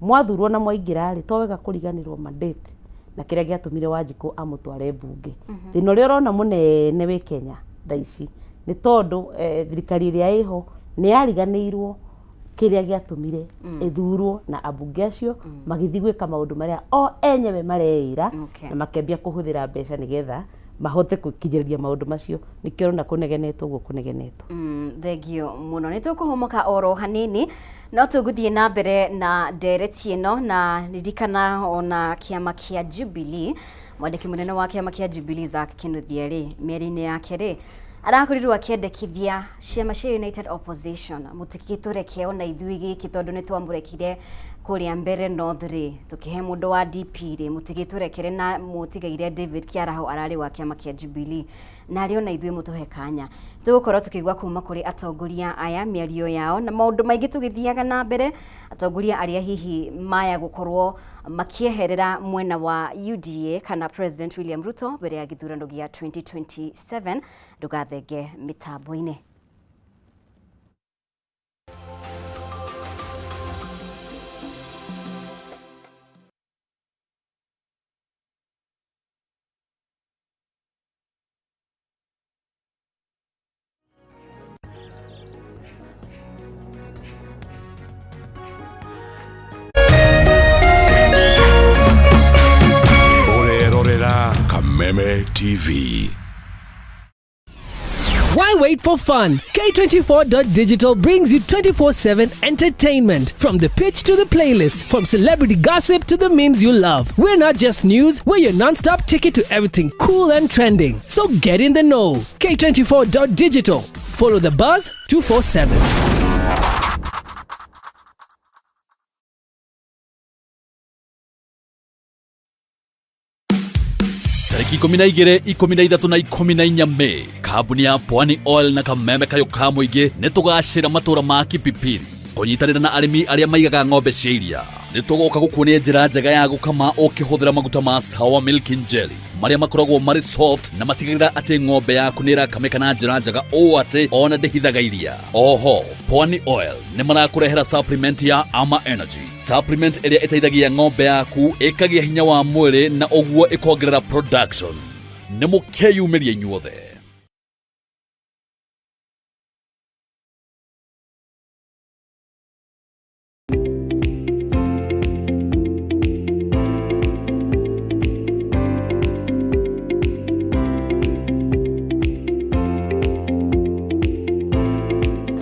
Mwathurwo na mwaingĩra rĩ, to wega kũriganĩrwo mandate na kĩrĩa gĩatũmire Wanjikũ amũtware mbunge. Thĩna ũrĩa ũrona mũnene wĩ Kenya thaa ici nĩ tondũ thirikari ĩrĩa ĩho nĩ yariganĩirwo kĩrĩa gĩatũmire ĩthurwo, na ambunge acio magĩthiĩ gwĩka maũndũ marĩa o enyewe mareĩra na makĩambia kũhũthĩra mbeca nĩgetha mahote gũkinyĩrĩria maũndũ macio. Nĩkĩo ũrona kũnegenetwo ũguo kũnegenetwo. Thengio mũno. Nĩ tũkũhũmũka oro hanini, no tũgũthiĩ na mbere na ndereti ĩno. Na ririkana ona kĩama kĩa Jubilee, mwandĩki mũnene wa kĩama kĩa Jubilee Zack Kinuthia rĩ, mĩario-inĩ yake rĩ, arakorirwo akĩendekithia ciama cia United Opposition mũtigĩtũreke ona ithuĩ gĩkĩ, tondũ nĩ twamũrekire kũrĩa mbere North rĩ, tũkĩhe mũndũ wa DP rĩ, mũtigĩtũrekere na mũtigaire David Kĩaraho ararĩ wa kĩama kĩa Jubilee, na arĩ ona ithuĩ mũtũhe kanya. Tũgũkorwo tũkĩigua kuma kũrĩ atongoria aya mĩario yao na maũndũ maingĩ tũgĩthiaga na mbere, atongoria arĩa hihi maya gũkorwo makĩeherera mwena wa UDA kana President William Ruto mbere ya gĩthurano gĩa 2027. Ndũgathenge mĩtambo-inĩ. Ũrerorera Kameme TV. Why wait for fun? K24.digital brings you 24/7 entertainment. From the pitch to the playlist, from celebrity gossip to the memes you love. We're not just news, we're your non stop ticket to everything cool and trending. So get in the know. K24.digital. Follow the buzz 247. Tarĩki 12, 13 na 14 Mei, kambuni ya Pwani Oil na Kameme Kayũ ka Mũingĩ nĩ tũgacĩra matũra ma Kipipiri kũnyitanĩra na arĩmi arĩa maigaga ng'ombe cia iria. Nĩ tũgoka gũkuonia njĩra njega ya gũkama ũkĩhũthĩra maguta ma Sawa Milking Jelly marĩa makoragwo marĩ soft na matigagĩrĩra atĩ ng'ombe yaku nĩ ĩrakamĩka na njĩra njega ũũ atĩ ona ndĩhithaga iria. Oho Pwani Oil nĩ marakũrehera supplement ya Ama Energy, supplement ĩrĩa ĩteithagia ng'ombe yaku ĩkagĩa hinya wa mwĩrĩ na ũguo ĩkongerera production. Nĩ mũkeyumĩria inyuothe.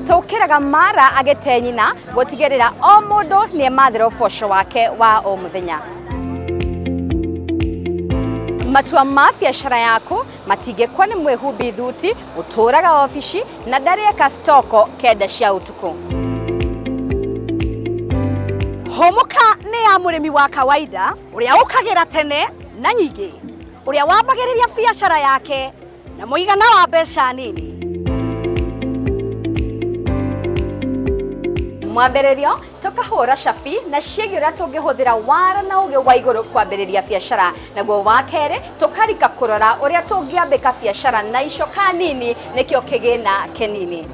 Tũkĩraga mara agĩte nyina gũtigĩrĩra o mũndũ nĩ emathĩra ũboco wake wa o mũthenya. Matua ma biacara yaku matingĩkwa nĩ mwĩhumbi thuti ũtũraga obici na ndarĩeka stoko 9 cia ũtukũ. Hũmũka nĩ ya mũrĩmi wa kawaida ũrĩa ũkagĩra tene na nyingĩ, ũrĩa wambagĩrĩria biacara yake na mũigana wa mbeca nini. Mwambĩrĩrio tũkahũra cabi na ciĩgiĩ ũrĩa tũngĩhũthĩra wara na ũgĩ wa igũrũ kwambĩrĩria biacara. Naguo wa kerĩ tũkarika kũrora ũrĩa tũngĩambĩka biacara na icoka nini nĩkĩo kĩgĩna kĩnini.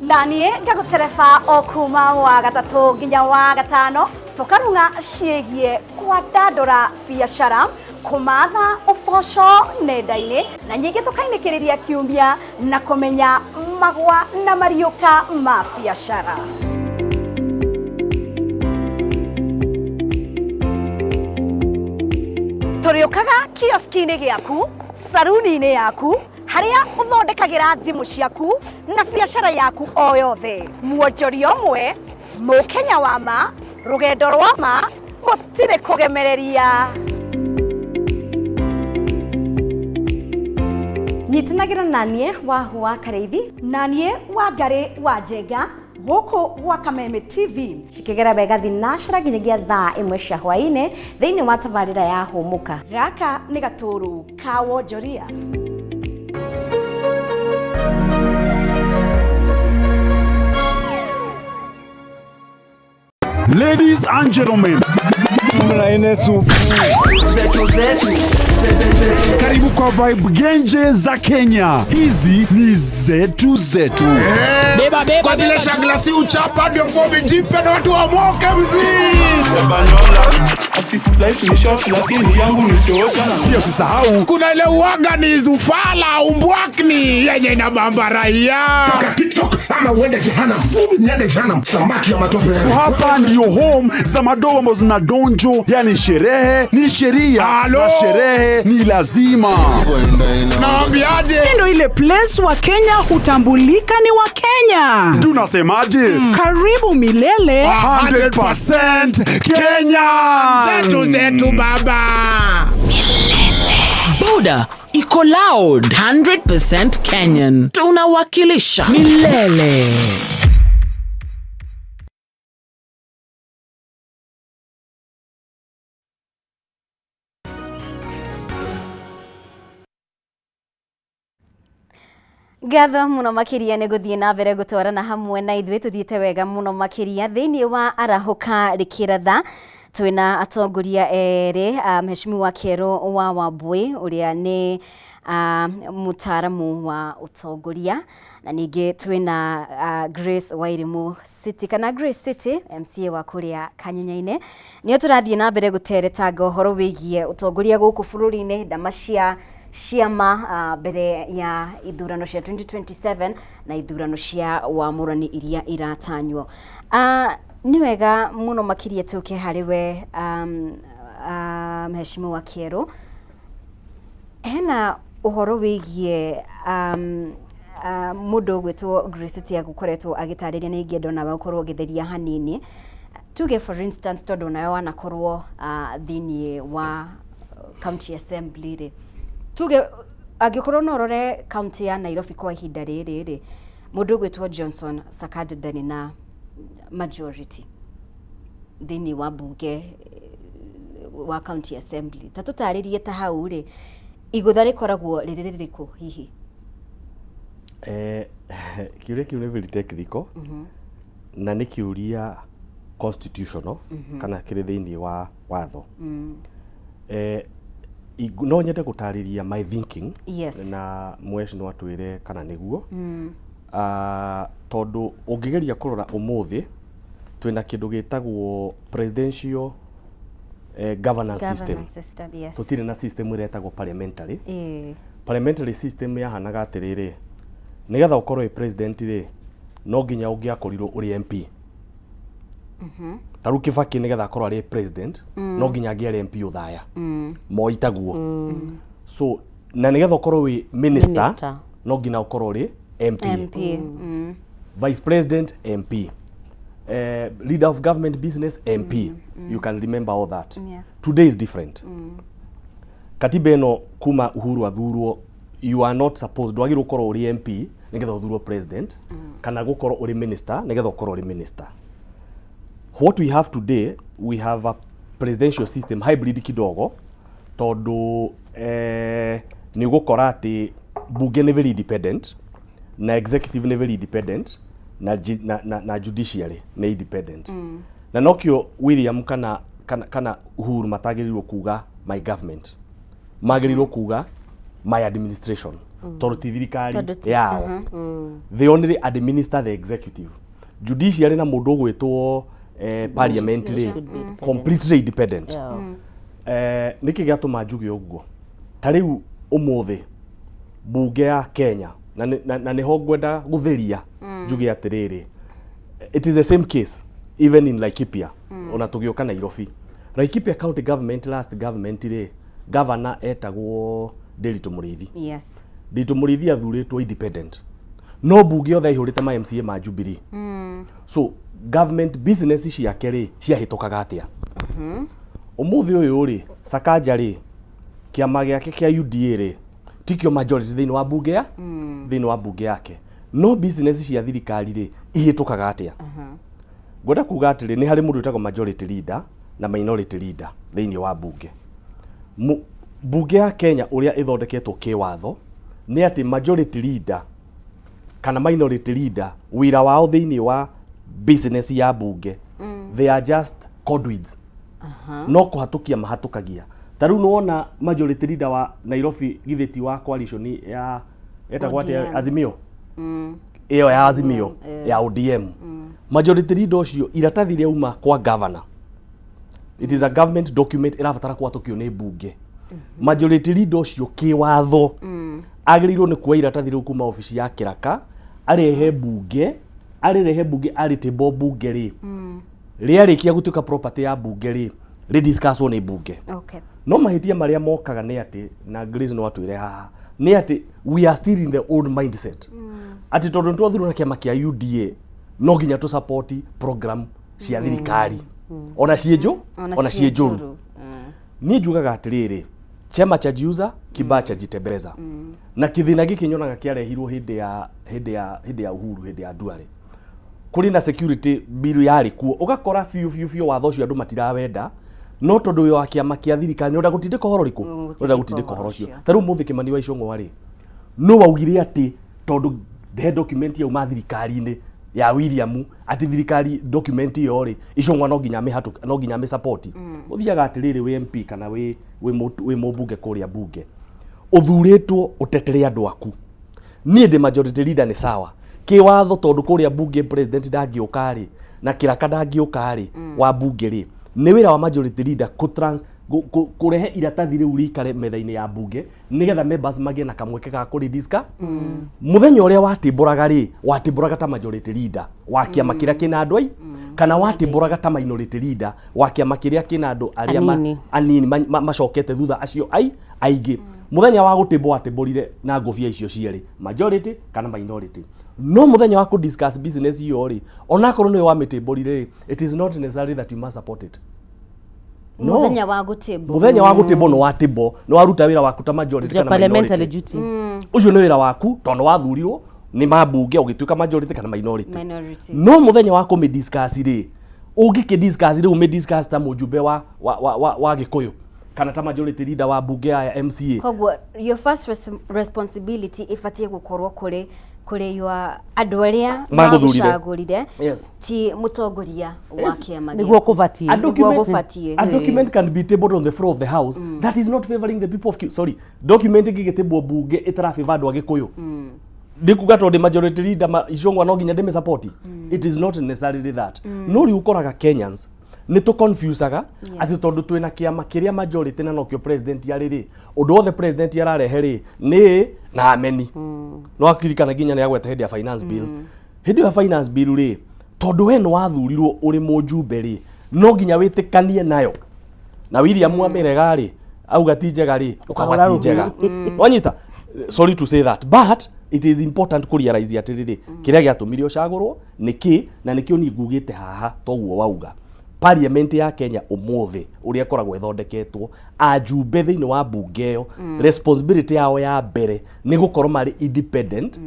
Na niĩ ngagũtereba o kuma wa gatatũ nginya wa gatano, tũkarung'a ciĩgiĩ kwandandũra biacara, kũmatha ũboco nenda-inĩ, na nyingĩ tũkainĩkĩrĩria kiumia na kũmenya magwa na mariũka ma biacara. Tũrĩũkaga kioski-inĩ gĩaku, saruni-inĩ yaku, harĩa ũthondekagĩra thimũ ciaku na biacara yaku o yothe. Muonjoria ũmwe, mũkenya wa ma, rũgendo rwa ma, gũtirĩ kũgemereria. Nyitanagĩra na niĩ Wahu wa Karĩithi na niĩ wa Ngarĩ wa Njenga. Gũkũ gwa Kameme TV. Cikĩgera wega thinacara nginyagia thaa ĩmwe cia hwaĩ-inĩ thĩinĩ wa tabarĩra ya Hũmũka. Gaka nĩ gatũrũ ka wonjoria. Ladies and gentlemen, karibu kwa Vibe Genje za Kenya. Hizi ni zetu zetu. Kwa zile shagla si uchapa ndio fomi jipe na watu wamoke mzii. Pia usisahau Kuna ile uwaga ni zufala umbwakni yenye inabamba raia. TikTok ama uende jehanamu. Niende jehanamu, samaki ya matope. hapa ndiyo home za madogo ambazo zina donjo, yani sherehe ni sheria Alo. na sherehe ni lazima. Naambiaje? Ndio ile place wa Kenya hutambulika ni wa Kenya. Tunasemaje? Karibu milele. 100% Kenya. Zetu zetu baba. Boda iko loud 100% Kenyan. Tunawakilisha milele. Ngatho muno makiria nĩ gũthiĩ na mbere gũtwarana hamwe na ithuĩ tũthiĩte wega mũno makĩria thĩinĩ wa arahũka rĩkĩratha twĩna atongoria erĩ, mheshimiwa Kĩerũ wa Wambui ũrĩa nĩ mũtaaramu wa ũtongoria, na ningĩ twĩna Grace Wairimu City kana Grace City MCA wa kũrĩa Kanyenya-inĩ. Nĩo tũrathiĩ na mbere gũteretanga ũhoro wĩgiĩ ũtongoria gũkũ bũrũri-inĩ, ndama cia ciama mbere ya ithurano cia 2027 na ithurano cia wamũrani iria iratanywo. Nĩ wega mũno makĩria tũke harĩ we, mheshimiwa Kĩerũ. Hena ũhoro wĩgiĩ mũndũ ũgwĩtwo Grace City agũkoretwo agĩtarĩria na ingĩenda onawe ũkorwo ũgĩtheria hanini. Tuge for instance tondũ nawe wanakorwo thĩinĩ wa county assembly rĩ, tuge angĩkorwo no ũrore county ya Nairobi kwa ihinda rĩrĩ rĩ, mũndũ ũgwĩtwo Johnson Sakaja ndarĩ na majority thĩinĩ wa bunge wa county assembly. Ta tũtarĩrie ta hau rĩ, igũtha rĩkoragwo rĩrĩ rĩrĩkũ hihi? Kĩũria kĩu nĩ very technical na nĩ kĩũria constitutional kana kĩrĩ thĩinĩ wa watho. No nyende gũtarĩria my thinking. Yes. Na mwesh no atwĩre kana nĩguo. Tondũ ũngĩgeria kũrora ũmũthĩ twĩna kĩndũ gĩtagwo presidential governance system. Governance system, yes. Tũtirĩ na system ĩrĩa ĩtagwo parliamentary. Parliamentary system yahanaga atĩrĩrĩ, nĩgetha ũkorwo wĩ president rĩ, no nginya ũngĩakorirwo ũrĩ MP. Ta rĩu Kibaki nĩgetha akorwo arĩ president, no nginya angĩarĩ MP Othaya. Moi taguo. So na nĩgetha ũkorwo wĩ minister, Minister. no nginya ũkorwo ũrĩ MP. MP. Vice president MP. Leader of government business MP. You can remember all that. Yeah. Today is different. Katiba ĩno kuma Uhuru athurwo, you are not supposed, ndwagĩrĩirwo gũkorwo ũrĩ MP nĩgetha ũthurwo president, kana gũkorwo ũrĩ minister nĩgetha ũkorwo ũrĩ minister. What we have today, we have a presidential system hybrid kidogo, tondũ nĩ ũgũkora atĩ bunge nĩ very independent na executive nĩ very independent na, na judiciary nĩ independent. Na nokĩo William kana Uhuru matagĩrĩirwo kuga my government, magĩrĩirwo kuga my administration, tondũ ti thirikari Tondũ ti- yao. They only administer the executive. Judiciary na mũndũ ũgwĩtwo parliament rĩ, Should be independent. completely independent. Yeah. Nĩkĩ gĩatũma njuge ũguo? Ta rĩu ũmũthĩ bunge ya Kenya na nĩho ngwenda gũtheria njuge atĩrĩrĩ, it is the same case even in Laikipia. Ona tũgĩũka Nairobi, Laikipia county government, last government rĩ, governor etagwo Ndiritu Mũrĩithi. Yes. Ndiritu Mũrĩithi athurĩtwo independent, no bunge yothe aihũrĩte ma MCA ma Jubilee. So government business ciake rĩ, ciahĩtũkaga atĩa? Ũmũthĩ ũyũ rĩ, Sakaja rĩ, kĩama gĩake kĩa UDA rĩ, tikĩo majority thĩinĩ wa bunge ya thĩinĩ wa bunge yake. No business cia thirikari rĩ, ihĩtũkaga atĩa? Ngwenda kuga atĩrĩ, nĩ harĩ mũndũ wĩtagwo majority leader na minority leader thĩinĩ wa mbunge. Mbunge ya Kenya ũrĩa ĩthondeketwo kĩwatho nĩ atĩ majority leader kana minority leader wĩra wao thĩinĩ wa business ya mbunge, they are just conduits, no kũhatũkia mahatũkagia. Ta rĩu nĩwona majority leader wa Nairobi, githĩ ti wa coalition ya etagwo atĩa? ODM. Azimio. Ĩyo ya Azimio ya ODM, majority leader ũcio iratathi rĩauma kwa governor, it is a government document ĩrabatara kũhatũkio nĩ mbunge. Majority leader ũcio kĩwatho agĩrĩirwo nĩ kuoya iratathi rĩu kuma obici ya kĩraka, arehe mbunge, arĩrehe mbunge, arĩtĩmbwo mbunge rĩ, rĩarĩkia gũtuĩka property ya mbunge rĩ, rĩdiscusswo nĩ mbunge. No mahĩtia marĩa mokaga nĩ atĩ, na Grace no atwĩre haha, nĩ atĩ we are still in the old mindset atĩ tondũ nĩ twathurwo na kĩama kĩa UDA, no nginya tũ support program cia thirikari ona ciĩ njũ ona ciĩ njũru. Niĩ njugaga atĩrĩrĩ, chema chajiuza kibaya chajitembeza. Na kĩthĩna gĩkĩ nyonaga kĩarehirwo hĩndĩ ya Uhuru, hĩndĩ ya Duale, kũrĩ na security bill yarĩ kuo, ũgakora biũ biũ biũ watho ũcio andũ matirawenda, no tondũ wĩ wa kĩama kĩa thirikari nĩ ũrenda gũtindĩka ũhoro ũrĩkũ? Ũrenda gũtindĩka ũhoro ũcio. Ta rĩu mũthĩ Kĩmani wa Ichung'wa rĩ, no waugire atĩ tondũ he document yauma thirikari-inĩ ya William, atĩ thirikari document ĩyo rĩ, Ichung'wa no nginya amĩhatũke, no nginya amĩsupport. Ũthiaga atĩrĩrĩ, wĩ MP kana wĩ mũmbunge kũrĩa mbunge, ũthurĩtwo ũtetere andũ aku. Niĩ ndĩ majority leader, nĩ sawa kĩwatho, tondũ kũrĩa mbunge president ndangĩũka rĩ, na kĩraka ndangĩũka rĩ wa mbunge rĩ, nĩ wĩra wa majority leader kũrehe iratathi rĩu rĩikare metha-inĩ ya mbunge nĩgetha members magĩe na kamweke ga kũrĩdiska. Mũthenya ũrĩa watĩmbũraga rĩ, watĩmbũraga ta majority leader wa kĩama kĩrĩa kĩna andũ ai kana watĩmbũraga ta minority leader wa kĩama kĩrĩa kĩna andũ arĩa Anini. Anini macokete thutha acio ai aingĩ. Mũthenya wa gũtĩmbwo watĩmbũrire na ngũbia icio cierĩ, majority kana minority. No mũthenya wa kũ discuss business iyo rĩ, onakorwo nĩwe wamĩtĩmbũrire rĩ, it is not necessary that you must support it, no. Mũthenya wa gũtĩmbwo. Mũthenya wa gũtĩmbwo nĩ watĩmbwo, nĩ waruta wĩra waku ta majority Your kana parliamentary minority. duty. Ũcio nĩ wĩra waku tondũ wathurirwo nĩ mambunge ũgĩtuĩka majority kana minority. Minority. No mũthenya wa kũmĩ discuss rĩ, ũngĩkĩ discuss rĩu, ũmĩ discuss ta mũjumbe wa Gĩkũyũ kana ta majority leader wa mbunge ya MCA. Koguo your first responsibility ĩbatiĩ gũkorwo kũrĩ your andũ arĩa Magũthurire. magũcagũrire, ti mũtongoria wa kĩama Nĩguo gĩaku. kũbatiĩ. A Nĩguo gũbatiĩ. A document can be tabled on the floor of the house that is not favoring the people of sorry, document ĩngĩgĩtĩmbwo mbunge ĩtarafavor andũ a Gĩkũyũ, ndikuga tondũ ndĩ majority leader Ichung'wa no nginya ndĩmĩ support. It is not necessarily that. No rĩu ũkoraga Kenyans nĩ tũ confusaga atĩ tondũ twĩna kĩama kĩrĩa majority na nokĩo president arĩ rĩ, ũndũ wothe president ararehe rĩ, nĩ na ameni. No akirikana nginya nĩ agweta hĩndĩ ya finance bill, hĩndĩ ĩyo ya finance bill rĩ, tondũ we nĩ wathurirwo ũrĩ mũjumbe rĩ, no nginya wĩtĩkanie nayo, na William amĩrega rĩ, auga ti njega rĩ, ũkauga ti njega. Wanyita? Sorry to say that, but it is important kũ realize atĩrĩrĩ, kĩrĩa gĩatũmire ũcagũrwo nĩ kĩ, na nĩkĩo niĩ ngugĩte haha toguo wauga. Parliament ya Kenya ũmũthĩ ũrĩa ĩkoragwo ĩthondeketwo, ajumbe thĩinĩ wa mbunge ĩyo, responsibility yao ya mbere nĩ gũkorwo marĩ independent.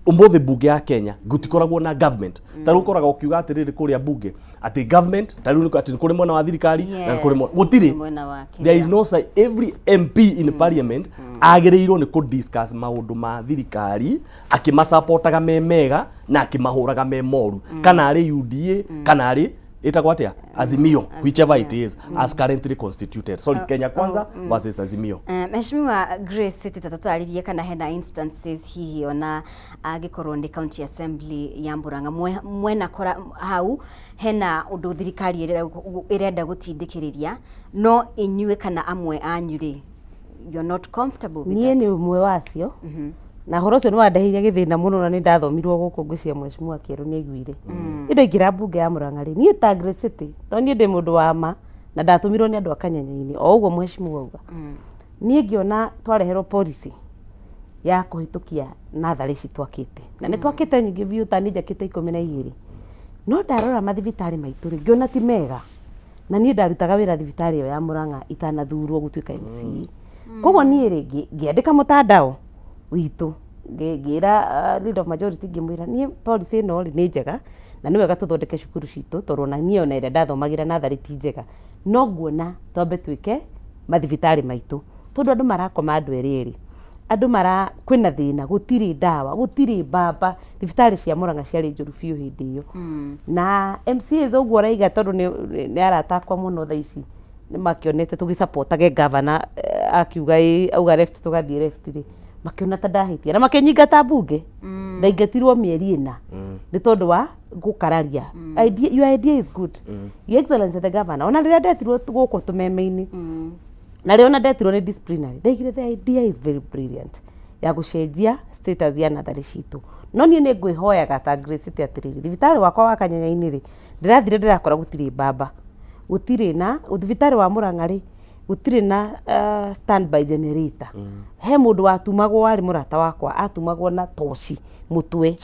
Ũmũthĩ mbunge ya Kenya gũtikoragwo na government. Ta rĩu ũkoraga ũkiuga atĩrĩrĩ kũrĩa mbunge atĩ government, ta rĩu atĩ nĩ kũrĩ mwena wa thirikari na nĩ kũrĩ gũtirĩ. Mwena wa There is no side. Every MP in parliament agĩrĩirwo nĩ kũ discuss maũndũ ma thirikari, akĩmasapotaga me mega na akĩmahũraga me moru, kana arĩ UDA kana arĩ ĩtagwo atĩa, Azimio, whichever it is as currently constituted. Sorry, Kenya Kwanza versus Azimio. Mheshimiwa Grace, tita tũtarĩrie kana hena instances hihi ona angĩkorwo nĩ county assembly ya Murang'a mwena kora hau hena ũndũ thirikari ĩrenda gũtindĩkĩrĩria, no inyuĩ kana amwe anyu rĩ, you're not comfortable with Niĩ that? Nĩ ũmwe wacio, na ũhoro ũcio nĩ wandeheire gĩthĩna mũno, na nĩ ndathomirwo gũkũ, ngwĩciria mheshimiwa Kĩerũ nĩ aiguire. Niĩ ndaingĩra mbunge ya Murang'a rĩ, niĩ ta Grace City, tondũ niĩ ndĩ mũndũ wa ma na ndatũmirwo nĩ andũ a Kanyanya-inĩ o ũguo mheshimiwa auga, niĩ ngĩona twareherwo policy ya kũhĩtũkia natharĩ ici twakĩte, na nĩ twakĩte nyingĩ biũ, ta niĩ njakĩte 12, no ndarora mathibitarĩ maitũ rĩ, ngĩona ti mega, na niĩ ndarutaga wĩra thibitarĩ ĩyo ya Murang'a itanathurwo gũtuĩka MCA. Koguo niĩ rĩ, ngĩandĩka mũtandao witũ Ngĩra leader of majority ngĩmwĩra niĩ policy ĩno rĩ nĩ njega na nĩ wega tũthondeke cukuru citũ tondũ ona niĩ ona ĩrĩa ndathomagĩra natharĩ ti njega, no nguona twambe twĩke mathibitarĩ maitũ tondũ andũ marakoma andũ erĩ erĩ, andũ mara kwĩna thĩna, gũtirĩ ndawa, gũtirĩ mbamba, thibitarĩ cia Mũrang'a ciarĩ njũru biũ hĩndĩ ĩyo. Na MCAs ũguo ũraiga tondũ nĩ arata akwa mũno thaa ici nĩ makĩonete tũgĩ support age governor akiuga ĩĩ auga left tũgathiĩ left rĩ, makĩona ta ndahĩtia na makĩnyingata mbunge. Ndaingatirwo mĩeri 4 nĩ tondũ wa gũkararia. Idea, your idea is good, Your Excellency the Governor. Ona rĩrĩa ndetirwo gũkũ tũmeme-inĩ na rĩo ona ndetirwo nĩ disciplinary, ndaigire the idea is very brilliant ya gũcenjia status ya natharĩ citũ, no niĩ nĩ ngwĩhoyaga ta Grace City atĩrĩrĩ, thibitarĩ wakwa wa Kanyanya-inĩ rĩ, ndĩrathire ndĩrakora gũtirĩ mbamba, gũtirĩ na thibitarĩ wa Mũrang'a rĩ, gũtirĩ na standby generator. He mũndũ watumagwo warĩ mũrata wakwa, atumagwo na toci mũtwe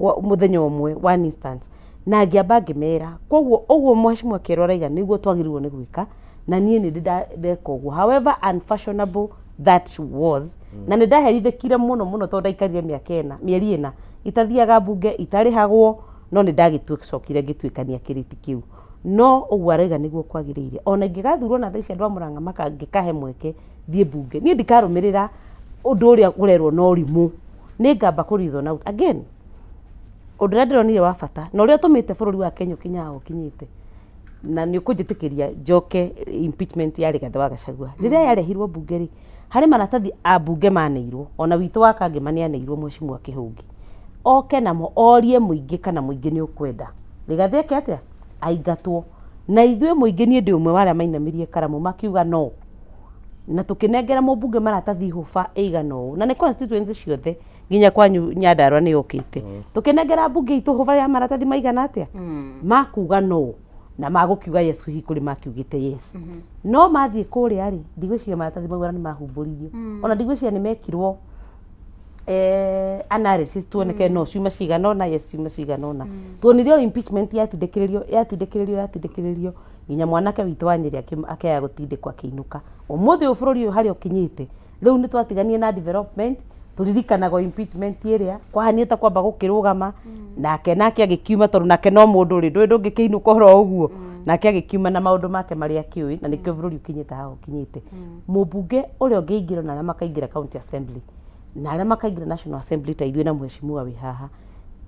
mũthenya ũmwe, one instance, na ngĩamba ngĩmera koguo ũguo mheshimiwa Kĩero araiga nĩguo twagĩrĩirwo nĩ gwĩka, na niĩ nĩ ndĩ ndeka ũguo, however unfashionable that was. Na nĩ ndaherithĩkire mũno mũno tondũ ndaikarire mĩaka 4, mĩeri 4 itathiaga mbunge, itarĩhagwo, no nĩ ndagĩcokire ngĩtuĩkania kĩrĩti kĩu. No ũguo araiga nĩguo kwagĩrĩire. Ona ingĩgathurwo na thaa ici andũ a Mũrang'a makangĩkahe mweke thiĩ mbunge, niĩ ndikarũmĩrĩra ũndũ ũrĩa ũrerwo na ũrimũ, nĩ ngamba kũ reason out again. Ũndũ ũrĩa ndĩronire wa bata na ũrĩa ũtũmĩte bũrũri wa Kenya ũkinye haha ũkinyĩte, na nĩ ũkũnjĩtĩkĩria njoke impeachment ya Rigathĩ wa Gachagua, rĩrĩa yarehirwo mbunge rĩ, harĩ maratathi a mbunge maneirwo, ona witũ wa Kangema nĩ aneirwo, mheshimiwa Kĩhũngi oke namo orie mũingĩ kana mũingĩ nĩ ũkwenda Rigathĩ eke atĩa, aingatwo. Na ithuĩ mũingĩ, niĩ ndĩ ũmwe wa arĩa mainamirie karamu makiuga no, na tũkĩnengera mũmbunge maratathi hũba ĩigana ũũ, na nĩ constituency ciothe nginya kwanyu Nyandarua nĩ yũkĩte. Tũkĩnengera mbunge itũ hũba ya maratathi maigana atĩa makuga no na magũkiuga yes, hihi kũrĩ makiugĩte yes. No mathiĩ kũrĩa rĩ, ndigwĩciria maratathi mau ona nĩ mahumbũririo, ona ndigwĩciria nĩ mekirwo analysis tuoneke no ciuma cigana ũna, yes, ciuma cigana ũna. Tuonire o impeachment yatindĩkĩrĩrio, yatindĩkĩrĩrio, yatindĩkĩrĩrio nginya mwanake witũ wa Nyĩrĩ akĩaga gũtindĩkwo akĩinũka. Ũmũthĩ ũyũ bũrũri ũyũ harĩa ũkinyĩte rĩu nĩ twatiganie na development, tũririkanaga o impeachment ĩrĩa kwahanire ta kwamba gũkĩrũgama, nake agĩkiuma tondũ nake no mũndũ rĩ, ndũĩ ndũngĩkĩinũka oro ũguo, nake agĩkiuma na maũndũ make marĩa akĩũĩ, na nĩkĩo bũrũri ũkinyĩte haha ũkinyĩte. Mũmbunge ũrĩa ũngĩingĩra na arĩa makaingĩra county assembly na arĩa makaingĩra national assembly ta ithuĩ na mheshimiwa wĩ haha,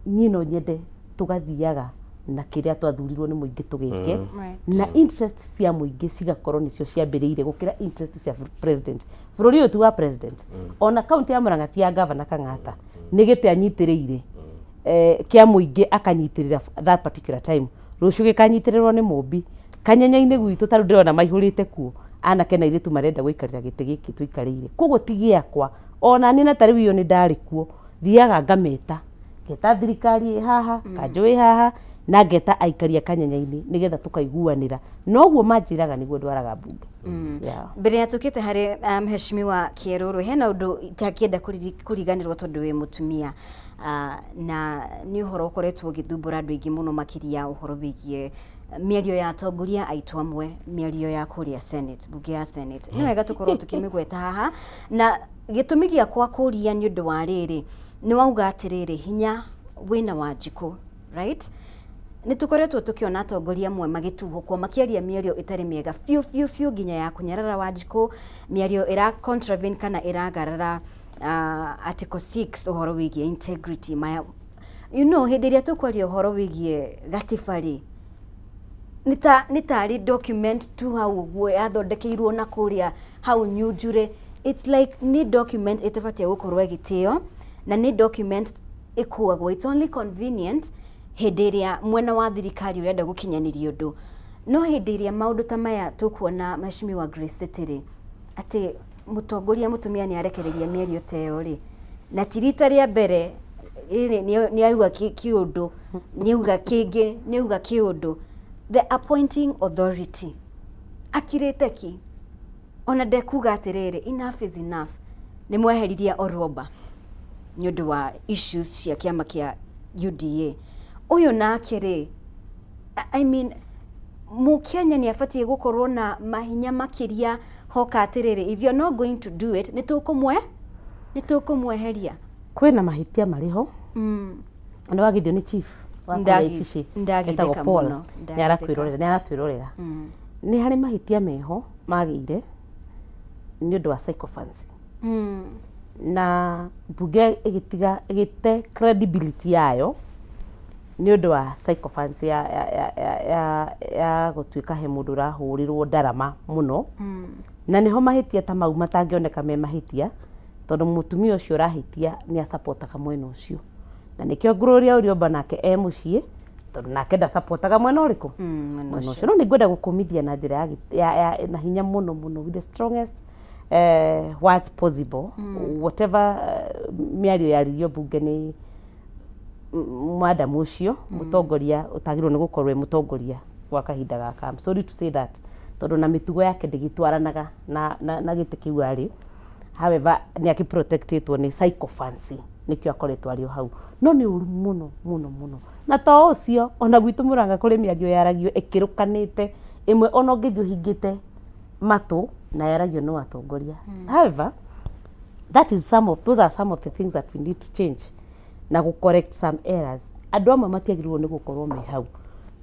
niĩ no nyende tũgathiaga na kĩrĩa twathurirwo nĩ mũingĩ tũgĩke, na interest cia mũingĩ cigakorwo nĩcio ciambĩrĩire gũkĩra interest cia president. Bũrũri ũyũ ti wa president, ona kaunti ya Murang'a ti ya governor Kang'ata, nĩ gĩtĩ anyitĩrĩire kĩa mũingĩ, akanyitĩrĩra that particular time, rũciũ gĩkanyitĩrĩrwo nĩ mũmbi Kanyenya-inĩ gwitũ. Ta rĩu ndĩrona maihũrĩte kuo anake na airĩtu marenda gũikarĩra gĩtĩ gĩkĩ tũikarĩire, koguo ti gĩakwa ona niĩ. Na ta rĩu iyo nĩ ndarĩ kuo, thiaga ngameta, ngeta thirikari ĩ haha, kanjũ ĩ haha, na ngeta aikari a Kanyenya-inĩ nĩgetha tũkaiguanĩra, noguo manjĩraga nĩguo ndwaraga mbunge. Yeah. Mbere ya tũkĩte harĩ mheshimiwa Kĩerũrũ, hena ũndũ itakĩenda kũriganĩrwo tondũ wĩ mũtumia, na nĩ ũhoro ũkoretwo ũgĩthumbũra andũ aingĩ mũno, makĩria ũhoro wĩgiĩ mĩario ya atongoria aitũ amwe, mĩario ya kũrĩa Senate, mbunge ya Senate. Nĩ wega tũkorwo tũkĩmĩgweta haha, na gĩtũmi gĩakwa kũria nĩ ũndũ wa rĩrĩ, nĩ wauga atĩrĩrĩ, hinya wĩna Wanjikũ, right? Nĩ tũkoretwo tũkĩona atongoria amwe magĩtuhũkwo makĩaria mĩario ĩtarĩ mĩega biũ biũ biũ, nginya ya kũnyarara Wanjikũ, mĩario ĩra contravene kana ĩragarara article 6 ũhoro wĩgiĩ integrity maya. Hĩndĩ ĩrĩa tũkwaria ũhoro wĩgiĩ gatiba rĩ, nĩ tarĩ document tu hau ũguo yathondekeirwo na kũrĩa hau nyunjure. It's like nĩ document ĩtabatiĩ gũkorwo ĩgĩtĩo, na nĩ document ĩkuagwo, it's only convenient hĩndĩ ĩrĩa mwena wa thirikari ũrenda gũkinyanĩria ũndũ. No hĩndĩ ĩrĩa maũndũ ta maya tũkuona, mheshimiwa Grace City rĩ, atĩ mũtongoria mũtumia nĩ arekereria mĩario ta ĩyo rĩ, na ti rita rĩa mbere rĩrĩ nĩ auga kĩũndũ, nĩ auga kĩngĩ, nĩ auga kĩũndũ, the appointing authority akirĩte ki, ona ndekuga atĩrĩrĩ, enough is enough. Nĩ mweheririe Orwoba nĩ ũndũ wa issues cia kĩama kĩa UDA. Ũyũ nake rĩ, I mean, mũkenya nĩ abatiĩ gũkorwo na mahinya makĩria hoka atĩrĩrĩ, if you're not going to do it, nĩ tũkũmweheria. Kwĩna mahĩtia marĩ ho. Nĩ wagithio nĩ chief wa kũrĩa Icici Ndagithĩka etagwo Paul. mũno, Nĩ arakwĩrorera, nĩ aratwĩrorera. Nĩ harĩ mahĩtia meho magĩire nĩ ũndũ wa sycophancy. Na mbunge ĩgĩtiga ĩgĩte credibility yayo nĩ ũndũ wa sycophancy ya, ya, ya, ya, ya, ya gũtuĩka he mũndũ ũrahũrĩrwo ndarama mũno. Na nĩho mahĩtia ta mau matangĩoneka me mahĩtia tondũ mũtumia ũcio ũrahĩtia nĩ acapotaga mwena ũcio. Na nĩkĩo Gloria Ũriomba nake e mũciĩ tondũ nake ndacapotaga mwena ũrĩkũ? Mwena ũcio. No nĩ ngwenda gũkũmithia na njĩra ya, ya, ya, na hinya mũno mũno with the strongest words possible. Whatever mĩario yaririo mbunge nĩ madam ũcio mũtongoria ũtagĩrĩirwo nĩ gũkorwo e mũtongoria gwa kahinda gaka. I'm sorry to say that tondũ na mĩtugo yake ndĩgĩtwaranaga na, na, na gĩtĩ kĩu arĩ. However, nĩ akĩ-protectĩtwo nĩ sycophancy nĩkĩo akoretwo arĩ o hau. No nĩ ũru mũno mũno mũno. Na to ũcio, ona gwitũ Mũrang'a kũrĩ mĩario yaragio ĩkĩrũkanĩte ĩmwe ona ũngĩthiĩ ũhingĩte matũ na yaragio no atongoria. However, that is some of, those are some of the things that we need to change na gũ correct some errors. Andũ amwe matiagĩrĩirwo nĩ gũkorwo me hau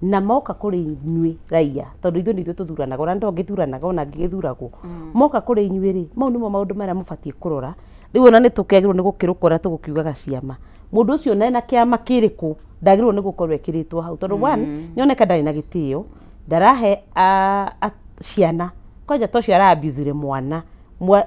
na moka kũrĩ inyuĩ raia tondũ ithuĩ nĩ ithuĩ tũthuranaga ona ndongĩthuranaga ona ngĩgĩthuragwo. Moka kũrĩ inyuĩ rĩ, mau nĩmo maũndũ marĩa mũbatiĩ kũrora. Rĩu ona nĩ tũkĩagĩrĩirwo nĩ gũkĩrũkora tũgũkiugaga ciama. Mũndũ ũcio ona ena kĩama kĩrĩkũ ndagĩrĩirwo nĩ gũkorwo ekĩrĩtwo hau tondũ one nĩoneka ndarĩ na gĩtĩo, ndarahe ciana kwanja ta ũcio ara abuse mwana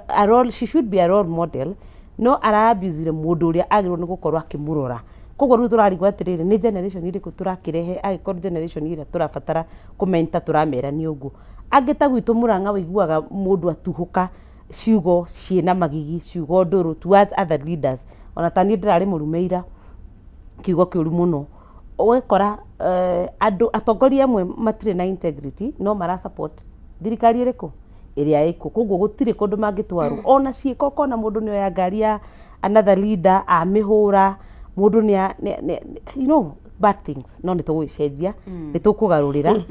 a role, she should be a role model no ara abuse mũndũ ũrĩa agĩrĩirwo nĩ gũkorwo akĩmũrora. Koguo rĩu tũrarigwo atĩrĩrĩ, nĩ generation ĩrĩkũ tũrakĩrehe angĩkorwo generation ĩrĩa tũrabatara kũmenta tũramera nĩ ũguo. Angĩ ta gwitũ Mũrang'a wĩiguaga mũndũ atuhũka ciugo ciĩna magigi, ciugo ndũrũ towards other leaders. Ona ta niĩ ndĩrarĩ mũrume ira, kiugo kĩũru mũno. Ũgakora andũ atongoria amwe matirĩ na integrity no mara support thirikari ĩrĩkũ? Ĩrĩa ĩkuo. Koguo gũtirĩ kũndũ mangĩtwarwo. Ona ciĩko ũkona mũndũ nĩ oya ngari ya another leader amĩhũra, mũndũ nĩ, you know, bad things. No nĩ tũgũgĩcenjia, nĩ tũkũgarũrĩra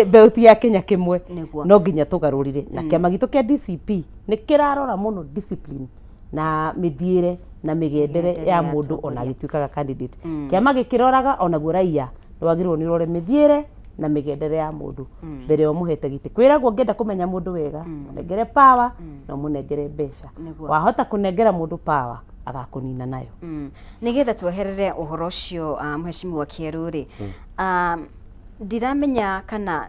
mbeũ ti ya Kenya kĩmwe, no nginya tũgarũrĩre. Na kĩama gitũ kĩa DCP nĩ kĩrarora mũno discipline na mĩthiĩre na mĩgendere ya mũndũ ona agĩtuĩkaga candidate. Kĩama gĩkĩroraga onaguo raia nĩ wagĩrĩirwo nĩ ũrore mĩthiĩre na mĩgendere ya mũndũ mbere ya ũmũhete gĩtĩ. Kwĩragwo ũngĩenda kũmenya mũndũ wega, mũnengere power na ũmũnengere mbeca. Wahota kũnengera mũndũ power agakũnina nayo. Nĩgetha tweherere ũhoro ũcio mheshimiwa Kĩerũ rĩ, ndiramenya kana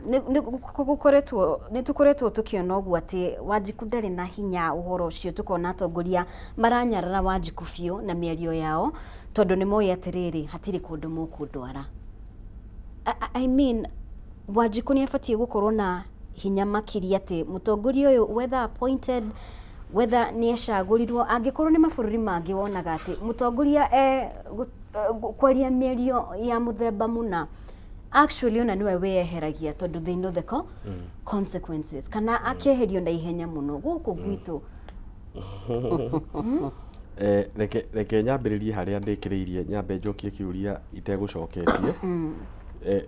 gũkoretwo nĩ tũkoretwo tũkĩona ũguo atĩ Wanjikũ ndarĩ na hinya ũhoro ũcio, tũkona atongoria maranyarara Wanjikũ biũ na mĩario yao tondũ nĩ moĩ atĩrĩrĩ hatirĩ kũndũ mũkũndwara. I mean, Wanjikũ nĩ abatiĩ gũkorwo na hinya makĩria atĩ mũtongoria ũyũ whether appointed, whether nĩ acagũrirwo, angĩkorwo nĩ mabũrũri mangĩ wonaga atĩ mũtongoria kwaria mĩario ya mũthemba mũna actually ona nĩwe wĩyeheragia tondũ they know the consequences kana akeherio na ihenya mũno gũkũ gwitũ. Reke nyambĩrĩrie harĩa ndĩkĩrĩirie, nyambe njokie kĩũria itegũcoketie.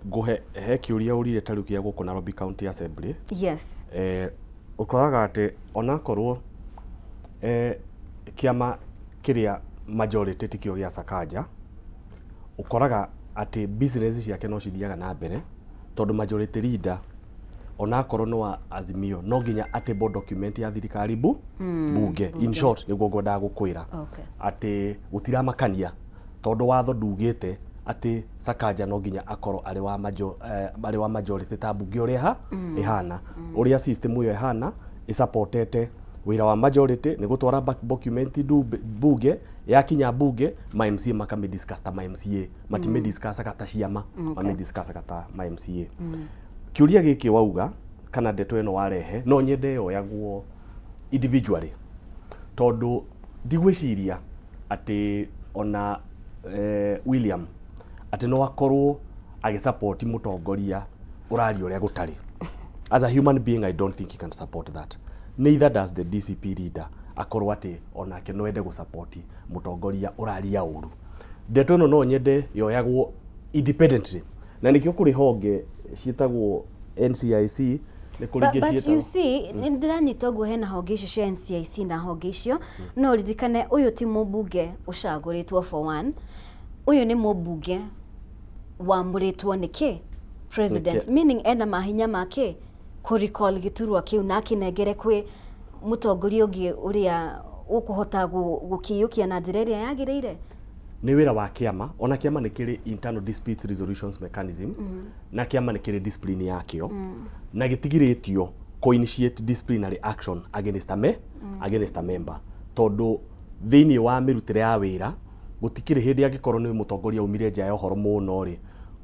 Ngũhe he kĩũria ũrire ta rĩu kĩa gũkũ Nairobi County Assembly. Yes. Ũkoraga atĩ onakorwo kĩama kĩrĩa majority tikĩo gĩa Sakaja, ũkoraga atĩ business ciake no cithiaga na mbere tondũ majority leader onakorwo nĩ wa Azimio no nginya atable document ya thirikari bunge. In short nĩguo ngwendaga gũkwĩra atĩ gũtiramakania tondũ watho ndugĩte atĩ Sakaja no nginya akorwo arĩ wa arĩ wa majority ta bunge ũrĩa ĩhana. Ũrĩa system ĩyo ĩhana ĩsupportete wĩra wa majority nĩ gũtwara document bunge, yakinya bunge ma MCA makamĩ discuss ta ma MCA, matimĩ discussaga ta ciama, mamĩ discussaga ta ma MCA. Kĩũria gĩkĩ wauga kana ndeto ĩno warehe no nyende yoyagwo individually tondũ ndigwĩciria atĩ ona William atĩ no akorwo agĩsupport mũtongoria ũraria ũrĩa gũtarĩ. As a human being, I don't think he can support that. Neither does the DCP leader akorwo atĩ onake no ende gũsupport mũtongoria ũraria ũru. Ndeto ĩno no nyende yoyagwo independently na nĩkĩo kũrĩ honge ciĩtagwo NCIC. Nĩ kũrĩ ingĩ But you ciĩtagwo- see, nĩ ndĩranyita ũguo hena honge icio cia NCIC na honge icio, no ririkane ũyũ ti mũmbunge ũcagũrĩtwo for one, ũyũ nĩ mũmbunge wamũrĩtwo nĩ kĩ? President, Nĩkĩ? meaning ena mahinya ma kĩ? Kũ recall gĩturwa kĩu na akĩnengere kwĩ mũtongoria ũngĩ ũrĩa ũkũhota gũkĩiyũkia na njĩra ĩrĩa yagĩrĩire. Nĩ wĩra wa kĩama, ona kĩama nĩ kĩrĩ internal dispute resolutions mechanism, na kĩama nĩ kĩrĩ discipline yakĩo, na gĩtigirĩtio kũ initiate disciplinary action against a, me, against a member, tondũ thĩinĩ wa mĩrutĩre ya wĩra gũtikĩrĩ hĩndĩ angĩkorwo nĩ mũtongoria umire nja ya ũhoro mũno rĩ,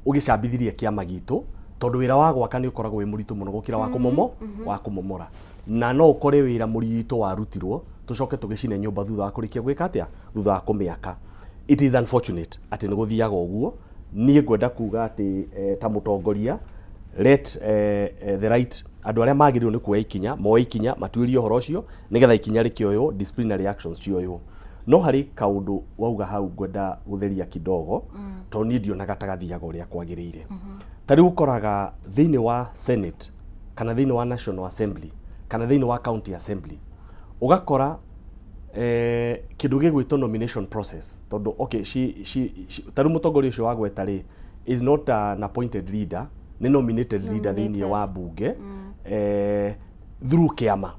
ũgĩcambithirie kĩama gitũ, tondũ wĩra wa gwaka nĩ ũkoragwo wĩ mũritũ mũno gũkĩra wa kũmomo wa kũmomora, na no ũkore wĩra mũritũ warutirwo tũcoke tũgĩcine nyũmba thutha wa kũrĩkia gwĩka atĩa, thutha wa kũmĩaka. It is unfortunate atĩ nĩ gũthiaga ũguo. Niĩ ngwenda kuga atĩ ta mũtongoria, let the right andũ arĩa magĩrĩirwo nĩ kuoya ikinya moe ikinya, matuĩrie ũhoro ũcio nĩgetha ikinya rĩkĩoywo, disciplinary actions cioywo. No harĩ kaũndũ wauga hau ngwenda gũtheria kidogo, tondũ niĩ ndionaga ta gathiaga ũrĩa kwagĩrĩire. Ta rĩu ũkoraga thĩinĩ wa Senate kana thĩinĩ wa National Assembly kana thĩinĩ wa County Assembly, ũgakora kĩndũ gĩgwĩtwo nomination process, tondũ okay, she, ta rĩu mũtongoria ũcio wagweta rĩ is not an appointed leader, nĩ nominated leader thĩinĩ wa bunge through kĩama.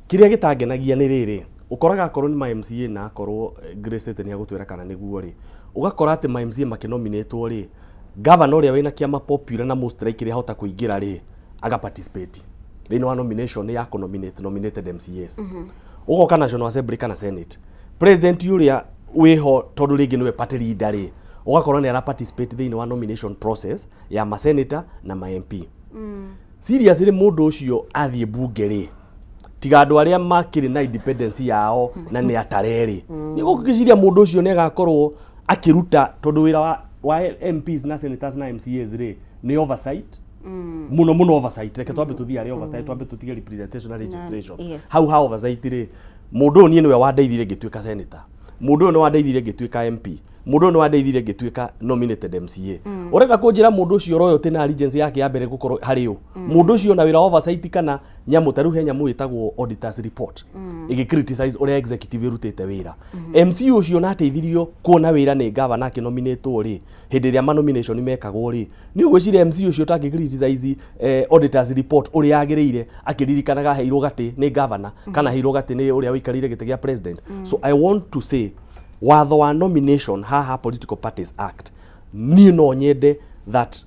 Kĩrĩa gĩtangenagia nĩ rĩrĩ, ũkoraga akorwo nĩ ma MCA na akorwo Grace nĩ agũtwĩra kana nĩguo rĩ, ũgakora atĩ ma MCA makĩnominatwo rĩ, governor ũrĩa wĩna kĩama popular na most likely ahota kũingĩra rĩ, aga participate thĩinĩ wa nomination ya kũ nominate nominated MCAs. Ũgoka National Assembly kana Senate, president ũrĩa wĩho, tondũ rĩngĩ nĩwe party leader rĩ, ũgakora nĩ ara participate thĩinĩ wa nomination process ya ma senator na ma MP. Seriously, mũndũ ũcio athiĩ bunge rĩ, tiga andũ arĩa makĩrĩ na independence yao na nĩ atare rĩ, nĩ gũgĩciria mũndũ ũcio nĩ agakorwo akĩruta, tondũ wĩra wa MPs na senators na MCAs rĩ nĩ oversight mũno mũno, oversight. Reke twambe tũthiĩ harĩ oversight, twambe tũtige representation na registration. Hau ha oversight rĩ, mũndũ ũyũ niĩ nĩwe wandeithirie ngĩtuĩka senator, mũndũ ũyũ nĩ wandeithirie ngĩtuĩka MP, mũndũ ũyũ nĩ wandeithirie ngĩtuĩka nominated MCA. Ũrenda kũnjĩra mũndũ ũcio royalty na allegiance yake ya mbere gũkorwo harĩ ũ? Mũndũ ũcio na wĩra wa oversight kana nyamũ ta rĩu he nyamũ ĩtagwo auditors report ĩgĩ criticize ũrĩa executive ĩrutĩte wĩra. MC ũcio na ateithirio kuona wĩra nĩ gavana akĩnominatwo rĩ, hĩndĩ ĩrĩa ma nomination mekagwo rĩ, nĩ ũgwĩciria MC ũcio ũtangĩ criticize auditors report ũrĩa yagĩrĩire, akĩririkanaga aheirwo gatĩ nĩ gavana kana aheirwo gatĩ nĩ ũrĩa ũikarĩire gĩtĩ gĩa president? So I want to say, watho wa nomination haha, Political Parties Act, niĩ no nyende that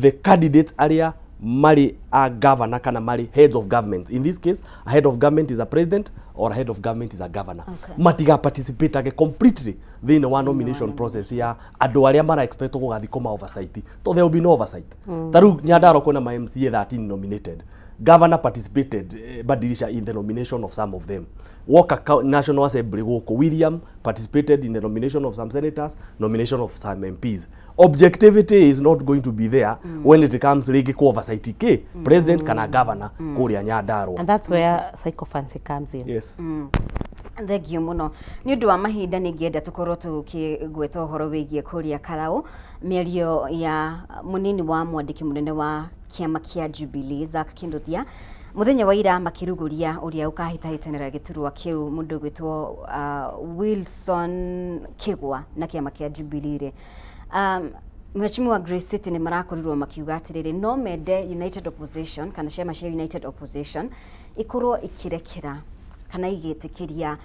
the candidates arĩa marĩ a governor kana marĩ heads of government, in this case a head of government is a president or a head of government is a governor, matiga participate age completely thĩinĩ wa nomination process ya andũ arĩa mara expect gũgathiĩ kũma oversight, to there will be no oversight. Ta rĩu Nyandarua kwĩna ma MCA 13 nominated. Governor participated, Badilisha, in the nomination of some of them. Woka National Assembly gũkũ, William participated in the nomination of some senators, nomination of some MPs. Objectivity is not going to be there when it comes rĩngĩ ku oversight k president kana governor kũrĩa Nyandarua. And that's where sycophancy comes in. Yes. Thengio mũno. Nĩ ũndũ wa mahinda, nĩ ngĩenda tũkorwo tũkĩgweta ũhoro wĩgiĩ kũrĩa Karau, mĩario ya mũnini wa mwandĩki mũnene wa kĩama kĩa Jubilee, Zack Kinuthia, mũthenya wa ira makĩrugũria ũrĩa ũkahĩtahĩtanĩra gĩturwa kĩu, mũndũ ũgwĩtwo Wilson Kĩgwa na kĩama kĩa Jubilee rĩ. Mheshimiwa Grace City nĩ marakorirwo makiuga atĩrĩrĩ, no mende United Opposition kana ciama cia United Opposition ikorwo ikirekera kana igĩtĩkĩria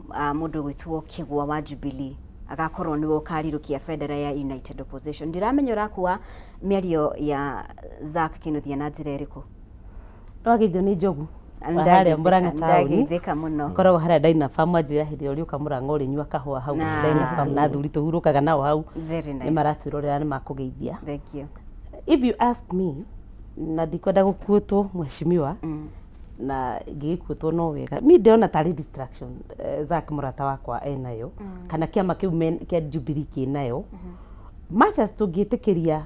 mũndũ ũgwĩtwo Kĩgwa wa Jubilee agakorwo nĩwe ũkarirũkia bendera ya United Opposition. Ndiramenya ũrakua mĩario ya Zack Kinuthia na njĩra ĩrĩkũ? Wageithio nĩ Njogu wa harĩa Murang'a taũni. Ndageithĩka mũno. Koragwo harĩa Dynapharm, anjĩra hĩndĩ ĩrĩa ũrĩũka Murang'a ũrĩnyua kahũa hau Dynapharm, na athuri tũhurũkaga nao hau. Very nice. Nĩ maratwĩrorera, nĩ makũgeithia. Thank you. If you ask me, na ndikwenda gũkuĩtwo mheshimiwa, na ngĩgĩkuĩtwo no wega, mi ndĩrona tarĩ distraction Zack mũrata wakwa enayo kana kĩama kĩu kĩa Jubilee kĩnayo. Much as tũngĩtĩkĩria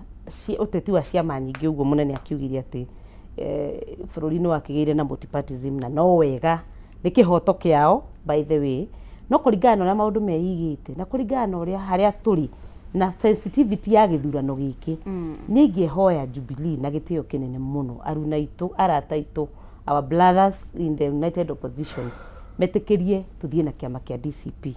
ũteti wa ciama nyingĩ ũguo, mũnene akiugire atĩ bũrũri nĩ wakĩgĩire na multipartyism na no wega, nĩ kĩhoto kĩao by the way, no kũringana na ũrĩa maũndũ meigĩte na kũringana na ũrĩa harĩa tũrĩ Na sensitivity ya gĩthurano gĩkĩ, niĩ ingĩhoya Jubilee na gĩtĩo kĩnene mũno, aruna aitũ, arata aitũ, our brothers in the united opposition, metĩkĩrie tũthiĩ na kĩama kĩa DCP.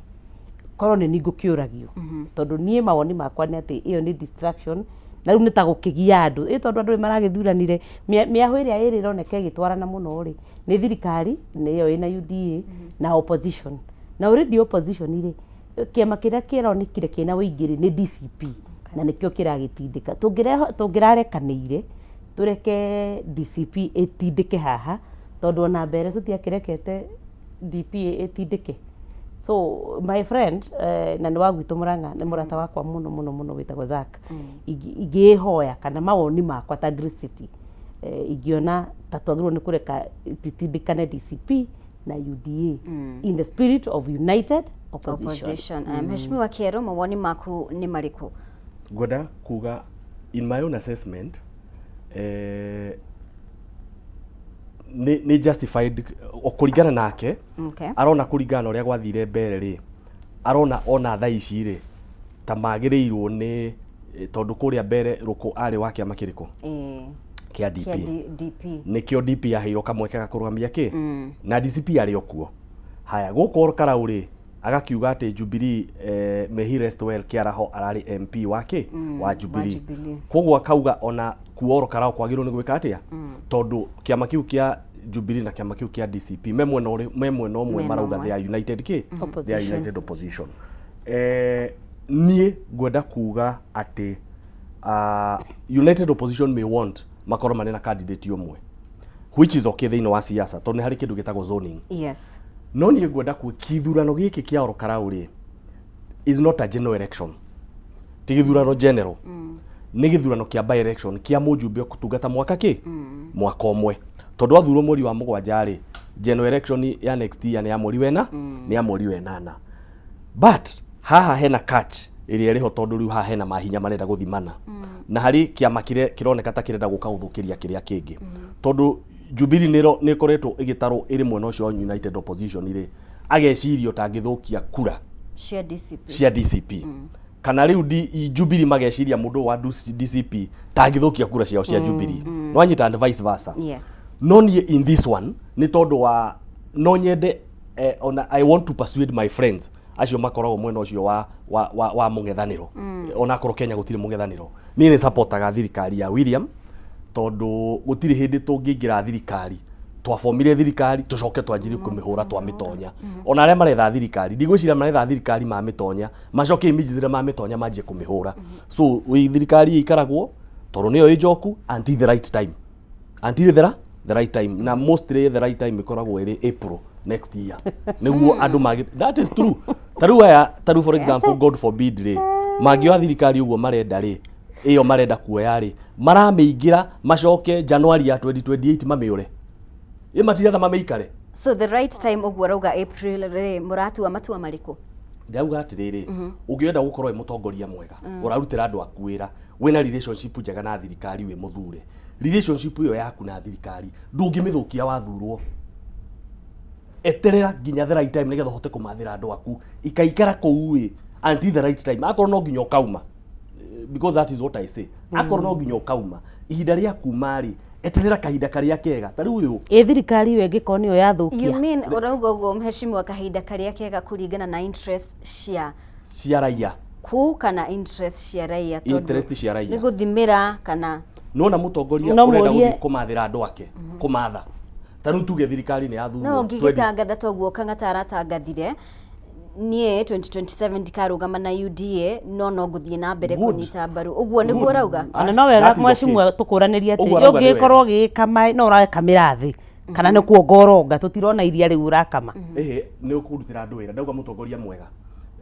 Korwo nĩ niĩ ngũkĩũragio, tondũ niĩ mawoni makwa nĩ atĩ ĩyo nĩ distraction na rĩu nĩ ta gũkĩgia andũ ĩ, tondũ andũ nĩ maragĩthuranire. Mĩahũ ĩrĩa ĩrĩ ĩroneka ĩgĩtwarana mũno rĩ, nĩ thirikari nĩyo ĩna UDA na opposition, na already opposition rĩ, kĩama kĩrĩa kĩronekire kĩna ũingĩ rĩ, nĩ DCP, na nĩkĩo kĩragĩtindĩka. Tũngĩrarekanĩire tũreke DCP ĩtindĩke haha, tondũ ona mbere tũtiakĩrekete DP ĩtindĩke. So my friend, na nĩ wa gwitũ Mũrang'a, nĩ mũrata wakwa mũno mũno mũno, wĩtagwo Zack, ingĩhoya kana mawoni makwa ta Grace City, ingĩona ta twagĩrĩirwo nĩ kũreka titindĩkane DCP na UDA in the spirit of united opposition. Opposition. Mheshimiwa Kĩero, mawoni maku nĩ marĩkũ? Ngwenda kuga, in my own assessment, nĩ justified o kũringana nake. Arona kũringana na ũrĩa gwathire mbere rĩ, arona ona thaa ici rĩ, ta magĩrĩirwo nĩ tondũ kũrĩa mbere Rũkũ arĩ wa kĩama kĩrĩkũ? Kĩa DP. Kĩa DP. Nĩkĩo DP yaheirwo kamweke ga kũrũgamia kĩ na DCP arĩ o kuo. Haya, gũkũ Karau rĩ, agakiuga atĩ Jubilee, may he rest well, Kĩaraho ararĩ MP wa kĩ? Wa Jubilee. Jubilee. Koguo akauga ona kuo Ol Kalou kwagĩrĩirwo nĩ gwĩka atĩa, tondũ kĩama kĩu kĩa Jubilee na kĩama kĩu kĩa DCP me mwena ũrĩ me mwena ũmwe. Mwena Marauga ũmwe. they are united kĩ, they are Opposition. united opposition. Niĩ ngwenda kuga atĩ united opposition may want makorwo marĩ na candidate ũmwe, which is okay thĩinĩ wa siasa, tondũ nĩ harĩ kĩndũ gĩtagwo zoning. No niĩ ngwenda ku kĩthurano gĩkĩ kĩa Ol Kalou rĩ, is not a general election, ti gĩthurano general, nĩ gĩthurano kĩa by election kĩa mũjumbe ũkũtungata mwaka kĩ, mwaka ũmwe, tondũ athurwo mweri wa 7 rĩ, general election ya next year nĩ ya mweri wena, nĩ ya mweri wenana. But haha hena catch ĩrĩa ĩrĩho, tondũ rĩu haha hena mahinya marenda gũthimana, na harĩ kĩama kĩrĩa kĩroneka ta kĩrenda gũka gũthũkĩria kĩrĩa kĩngĩ, tondũ Jubilee nĩ ĩkoretwo ĩgĩtarwo ĩrĩ mwena ũcio wa united opposition rĩ, agecirio tangĩthũkia kura cia DCP. Cia DCP, kana rĩu Jubilee mageciria mũndũ wa DCP tangĩthũkia kura ciao cia Jubilee, nwanyita, and vice versa. No niĩ in this one, nĩ tondũ wa no nyende, ona I want to persuade my friends acio makoragwo mwena ũcio wa mũng'ethanĩro, onakorwo Kenya gũtirĩ mũng'ethanĩro, niĩ nĩ supportaga thirikari ya William, tondũ gũtirĩ hĩndĩ tũngĩingĩra thirikari, twabomire thirikari, tũcoke twanjirie kũmĩhũra twamĩtonya. Ona arĩa maretha thirikari, ndigwĩciria maretha thirikari mamĩtonya macoke immediately mamĩtonya manjie kũmĩhũra. So thirikari ĩikaragwo tondũ nĩyo ĩ njoku until the right time, until the right time, na mostly the right time ĩkoragwo ĩrĩ April next year, nĩguo andũ magi. That is true. Ta rĩu aya, ta rĩu for example, God forbid rĩ, mangĩoya thirikari ũguo marenda rĩ, ĩyo marenda kuoya rĩ, maramĩingĩra macoke January ya 2028 mamĩũre, ĩ matiretha mamĩikare. So the right time ũguo arauga April rĩ, mũratua matua marĩkũ? Ndauga atĩrĩrĩ, ũngĩenda gũkorwo wĩ mũtongoria mwega, ũrarutĩra andũ aku wĩra, wĩna relationship njega na thirikari, wĩ mũthure, relationship ĩyo yaku na thirikari ndũngĩmĩthũkia wathurwo. Eterera nginya the right time nĩgetha ũhote kũmathĩra andũ aku. Ikaikara kũu ĩ until the right time. Akorwo no nginya ũkauma, because that is what I say, akorwo no nginya ũkauma ihinda rĩa kuma rĩ, eterera kahinda karĩa kega ta rĩu ũyũ. Ĩ thirikari ĩyo ĩngĩkorwo nĩyo You yathũkia? mean ũrauga ũguo, mheshimiwa, kahinda karĩa kega kũringana na interest cia Cia raia. Ku kana interest cia raia, tondũ Interest cia raia. nĩ gũthimĩra kana Nona mũtongoria No ũrenda mũrie- gũthiĩ kũmathĩra andũ ake, kũmatha, ta rĩu tuge thirikari nĩ yathurwo No ũngĩgĩtangatha toguo Kang'ata aratangathire, niĩ 2027 ndikarũgama na UDA, no ngũthiĩ na mbere Good. kũnyita mbaru, ũguo nĩguo ũrauga? Ona no wega. That is okay. Mheshimiwa, tũkũranĩrie atĩ Ũguo arauga nĩ ũngĩkorwo ũgĩkama no ũrakamĩra thĩ kana nĩ kuonga ũronga, tũtirona iria rĩu ũrakama. Ĩhĩ, nĩ ũkũrutĩra andũ wĩra. Ndauga mũtongoria mwega,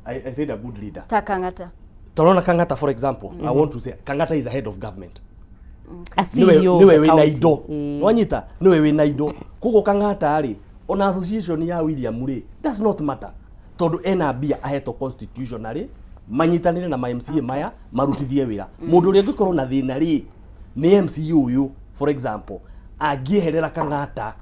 I said a good leader. Ta Kang'ata. Torona Kang'ata, for example, I want to say Kang'ata is a head of government. A Niwe CEO niwe of the wĩna county. indo. Nwanyita, niwe wĩna indo. Koguo Kang'ata rĩ, ona association ya William rĩ, does not matter, tondũ ena mbia ahetwo constitutionally manyitanĩre na ma MCA maya marutithie wĩra. Mũndũ ũrĩa ũngĩkorwo na thĩna rĩ, nĩ MCA ũyũ, for example, angĩeherera Kang'ata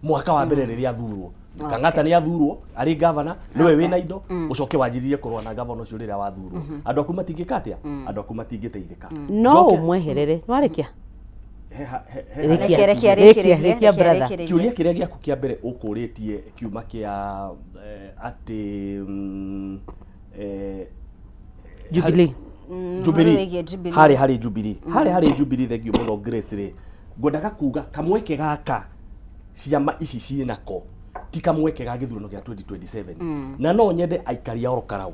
mwaka wa mbere rĩrĩa athurwo. Kang'ata nĩ athurwo arĩ gavana nĩwe wĩna indo ũcoke wanjĩrĩrie kũrũa na gavana ũcio rĩrĩa wathurwo andũ aku matingĩka atĩa andũ aku matingĩteithĩka No Njoke- ũmweherere nĩwarĩkia He- he- he- Rĩkia. Reke reke Rĩkia, arĩkĩrĩrie, rĩkia, reke brother. arĩkĩrĩrie. kĩũria kĩrĩa gĩaku kĩa mbere ũkũrĩtie kiuma kĩa atĩ Jubilee. Jubilee. Ũhoro wĩgiĩ Jubilee. Harĩ harĩ Jubilee. Harĩ harĩ Jubilee thengiũ mũno Grace rĩ. Ngwendaga kuga kamweke gaka ciama ici ciĩnako ti kamweke ga gĩthurano gĩa 2027 na no nyende aikari a Ol Kalou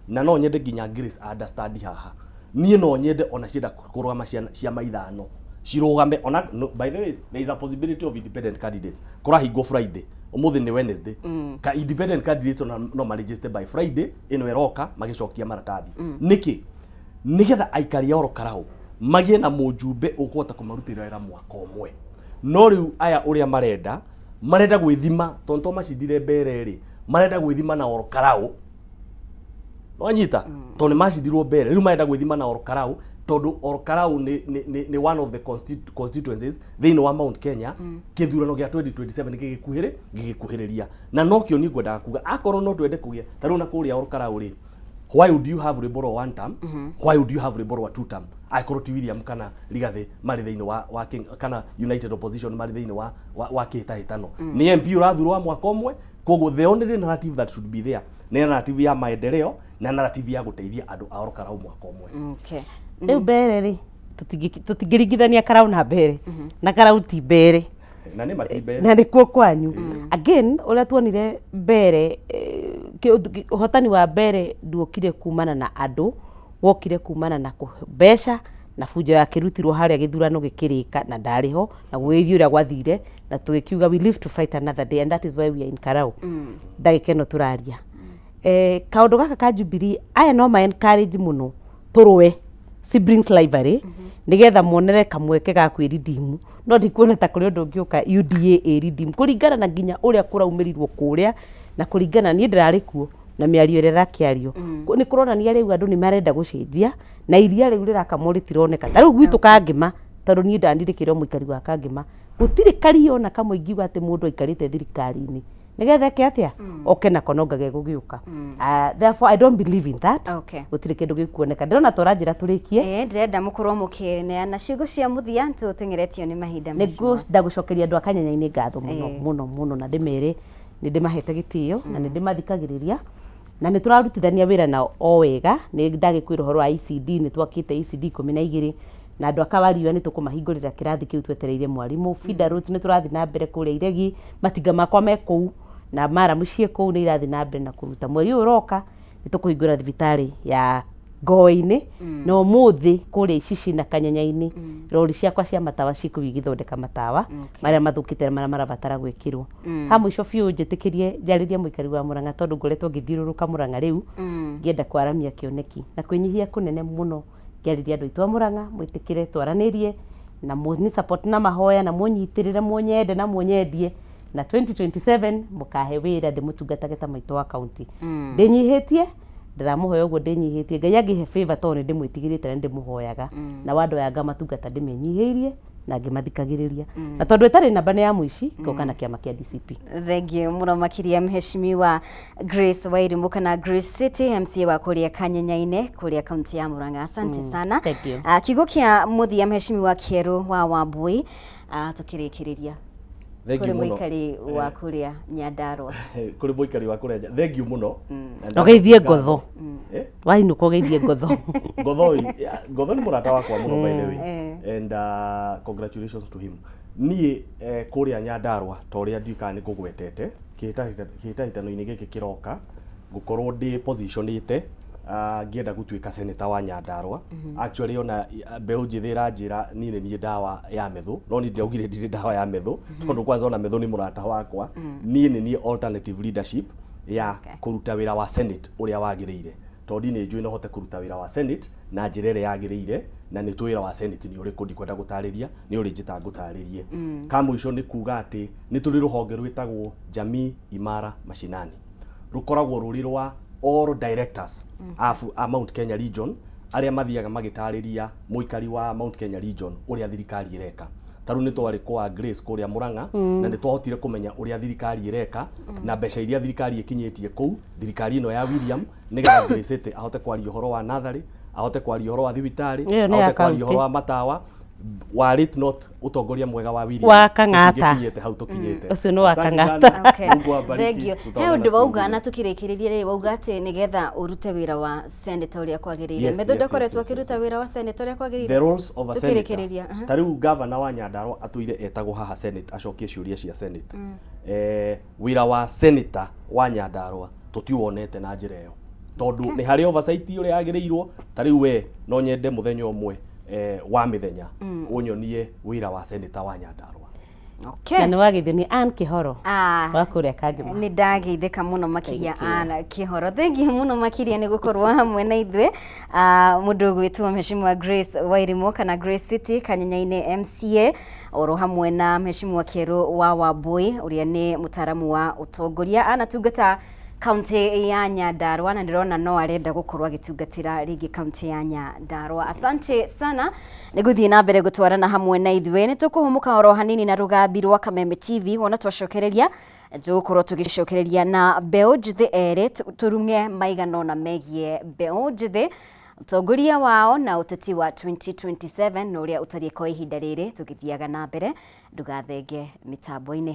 na no nyende nginya Grace understand haha niĩ no nyende ona cienda kũrũgama ciama ithano cirũgame ona no, by the way there is a possibility of independent candidates kũrahingwo Friday ũmũthĩ nĩ Wednesday ka independent candidates ona no maregister by Friday ĩno ĩroka magĩcokia maratathi nĩkĩ nĩgetha aikari a Ol Kalou magĩe na mũjumbe ũkũhota kũmarutĩra wĩra mwaka ũmwe no rĩu aya ũrĩa marenda marenda gwĩthima tondũ to macindire mbere rĩ marenda gwĩthima na Ol Kalou nwanyita tondũ nĩ macindirwo mbere rĩu marenda gwĩthima na Ol Kalou tondũ Ol Kalou nĩ one of the constituencies thĩinĩ wa Mount Kenya kĩthurano gĩa 2027 gĩgĩkuhĩrĩ gĩgĩkuhĩrĩria na nokĩo niĩ ngwendaga kuga akorwo no twende kũgĩa ta rĩu na kũrĩa Ol Kalou rĩ why would you have rwĩmbo rwa one term why would you have rwĩmbo rwa two term angĩkorwo ti William kana Rigathĩ marĩ thĩinĩ wa King, kana United Opposition marĩ thĩinĩ wa kĩhĩtahĩtano nĩ MP ũrathurwo wa mwaka ũmwe koguo the only narrative that should be there nĩ narrative ya maendeleo na narrative ya gũteithia andũ a Ol Kalou mwaka ũmwe Okay. Rĩu mbere rĩ tũtingĩringithania Karau na mbere na Karau ti mbere na nĩ mati mbere na nĩkuo kwanyu again ũrĩa tuonire mbere ũhotani wa mbere nduokire kumana na andũ wokire kumana na mbeca na bunjo yakĩrutirwo harĩa gĩthurano gĩkĩrĩka na ndarĩ ho na gũgĩthiĩ ũrĩa gwathire na tũgĩkiuga we live to fight another day and that is why we are in Karau ndagĩka ĩno tũraria kaũndũ gaka ka Jubilee aya no ma encourage mũno tũrũe siblings rivalry nĩgetha monere kamweke ga kwĩridimu no ndikuona ta kũrĩ ũndũ ũngĩũka UDA ĩridimu kũringana na nginya ũrĩa kũraumĩrirwo kũrĩa na kũringana niĩ ndĩrarĩ kuo na mĩario ĩrĩa ĩrakĩario nĩ kũronania rĩu andũ nĩ marenda gũcenjia na iria rĩu rĩrakamwo rĩtironeka ta rĩu gwitũ Kangĩma tondũ niĩ ndandirĩkĩrwo mũikari wa Kangĩma gũtirĩ karia ona kamwe ingiuga atĩ mũndũ aikarĩte thirikari-inĩ nĩgetha eke atĩa oke nako no ngage gũgĩũka therefore I don't believe in that Okay. gũtirĩ kĩndũ gĩkuoneka ndĩrona ta ũranjĩra tũrĩkie Ndĩrenda mũkorwo mũkĩneana ciugo cia mũthia tũteng'eretio nĩ mahinda nĩguo ndagũcokeria andũ a Kanyanya-inĩ ngatho mũno mũno mũno na ndĩmere nĩ ndĩmahete gĩtĩo na nĩ ndĩmathikagĩrĩria na nĩ tũrarutithania wĩra nao o wega nĩ ndagĩkwĩra ũhoro wa ECD nĩ twakĩte ECD 12 na andũ a Kawariua nĩ tũkũmahingũrĩra kĩrathi kĩu twetereire mwarimũ feeder roads nĩ tũrathiĩ na mbere kũrĩa Iregi matinga makwa me kũu na mara mũciĩ kũu nĩ irathiĩ na mbere na kũruta mweri ũyũ ũroka nĩ tũkũhingũra thibitarĩ ya Ngoe-inĩ na ũmũthĩ kũrĩa Icici na Kanyanya-inĩ rori ciakwa cia matawa cikũu igĩthondeka matawa marĩa mathũkĩte na marĩa marabatara gwĩkĩrwo ha mũico biũ njĩtĩkĩrie njarĩrie mũikari wa Mũrang'a tondũ ngoretwo ngĩthiũrũrũka Mũrang'a rĩu ngĩenda kwaramia kĩoneki na kwĩnyihia kũnene mũno ngĩarĩria andũ aitũ a Mũrang'a mwĩtĩkĩre twaranĩrie na mũni support na mahoya na mũnyitĩrĩre mũnyende na mũnyendie na 2027 mũkahe wĩra ndĩmũtungatage ta maitũ wa kaunti ndĩnyihĩtie ndĩramũhoya ũguo ndĩnyihĩtie Ngai angĩhe favor tondũ nĩ ndĩmwĩtigĩrĩte na nĩ ndĩmũhoyaga na andũ aya ngamatungata ndĩmenyihĩirie na ngĩmathikagĩrĩria na tondũ ĩtarĩ namba nĩ ya mũici ngoka na kĩama kĩa DCP Thengiũ mũno makĩria mheshimiwa Grace Wairimu kana Grace City MCA wa kũrĩa Kanyanya-inĩ kũrĩa kaunti ya Murang'a asante sana thank you. Kiugo kĩa mũthia mheshimiwa Kĩerũ wa Wambui tũkĩrĩkĩrĩria Thengiũ kũrĩ mũno. mũikari wa kũrĩa Nyandarua kũrĩ mũikari wa kũrĩa thengiũ mũno Na ũgeithie ngotho Eh? wainũka ũgeithie ngotho Ngotho yeah, Ngotho nĩ mũrata wakwa mũno by the way and congratulations to him niĩ kũrĩa Nyandarua ta ũrĩa ndiũĩ kana nĩ ngũgwetete kĩhĩtahĩtano-inĩ gĩkĩ kĩroka ngũkorwo ndĩ positionĩte ngĩenda gũtuĩka senator wa Nyandarua actually ona mbeũ njĩthĩ ĩranjĩra niĩ nĩ niĩ ndawa ya methũ no niĩ ndiraugire ndirĩ ndawa ya methũ tondũ kwanza ona methũ nĩ mũrata wakwa niĩ nĩ niĩ alternative leadership ya kũruta wĩra wa senate ũrĩa wagĩrĩire tondũ nĩ njũĩ no hote kũruta wĩra wa senate na njĩra ĩrĩa yagĩrĩire na nĩ tũĩ wĩra wa senate nĩ ũrĩkũ ndikwenda gũtarĩria nĩ ũrĩ njĩta ngũtarĩrie ka mũico nĩ kuga atĩ nĩ tũrĩ rũhonge rwĩtagwo Jamii Imara Mashinani rũkoragwo rũrĩ rwa all directors a Mount Kenya region arĩa mathiaga magĩtarĩria mũikari wa Mount Kenya region ũrĩa thirikari ĩreka Ta rĩu nĩ twarĩ kwa Grace kũrĩa Murang'a na nĩ twahotire kũmenya ũrĩa thirikari ĩreka na mbeca iria thirikari ĩkinyĩtie kũu, thirikari ĩno ya William, nĩgetha Grace City ahote kwaria ũhoro wa natharĩ, ahote kwaria ũhoro wa thibitarĩ, Ĩyo nĩ ya ahote kwaria county. ũhoro wa matawa. Warĩ not ũtongoria mwega wa William, Wa Kang'ata. tũtingĩkinyĩte hau tũkinyĩte. Ũcio nĩ wa Asante Kang'ata. sana. Okay. Mungu awabariki. Thank you. He Tutaonana ũndũ siku wauga ingine. na tũkĩrĩkĩrĩria rĩ, wauga atĩ nĩgetha ũrute wĩra wa senator ũrĩa kwagĩrĩire. Methu ndũkoretwo akĩruta wĩra wa senator ũrĩa kwagĩrĩire? The roles of a senator. Tũkĩrĩkĩrĩria, aha. Ta rĩu governor wa Nyandarua atũire etagwo haha Senate acokie ciũria cia Senate. Wĩra wa senator wa Nyandarua tũtiwonete na njĩra ĩyo, tondũ nĩ harĩ oversight ũrĩa yagĩrĩirwo. Ta rĩu we no nyende mũthenya ũmwe wa mĩthenya ũnyonie wĩra wa senator wa Nyandarua. Okay. Na nĩ wageithio nĩ Ann Kĩhoro Ah. wa kũrĩa Kangema. Nĩ ndageithĩka mũno makĩria. Thank you. Ana Kĩhoro, thank you mũno makĩria nĩ gũkorwo hamwe na ithuĩ. Ah, mũndũ ũgwĩtwo Mheshimiwa Grace Wairimu kana Grace City Kanyenya-inĩ MCA, oro hamwe na Mheshimiwa Kĩerũ wa Wambui ũrĩa nĩ mũtaaramu wa ũtongoria, anatungata kaunti ya Nyandarua na ndĩrona no arenda gũkorwo agĩtungatĩra rĩngĩ kaunti ya Nyandarua. Asante sana nĩ gũthiĩ na mbere gũtwarana hamwe na ithuĩ. Nĩ tũkũhũmũka oro hanini na rũgambi rwa Kameme TV, wona twacokereria tũgũkorwo tũgĩcokereria na mbeũ njĩthĩ erĩ tũrung'e maigana ũna megiĩ mbeũ njĩthĩ, ũtongoria wao na ũteti wa 2027 na ũrĩa ũtariĩ kwa ihinda rĩrĩ tũgĩthiaga na mbere. Ndũgathenge mĩtambo-inĩ.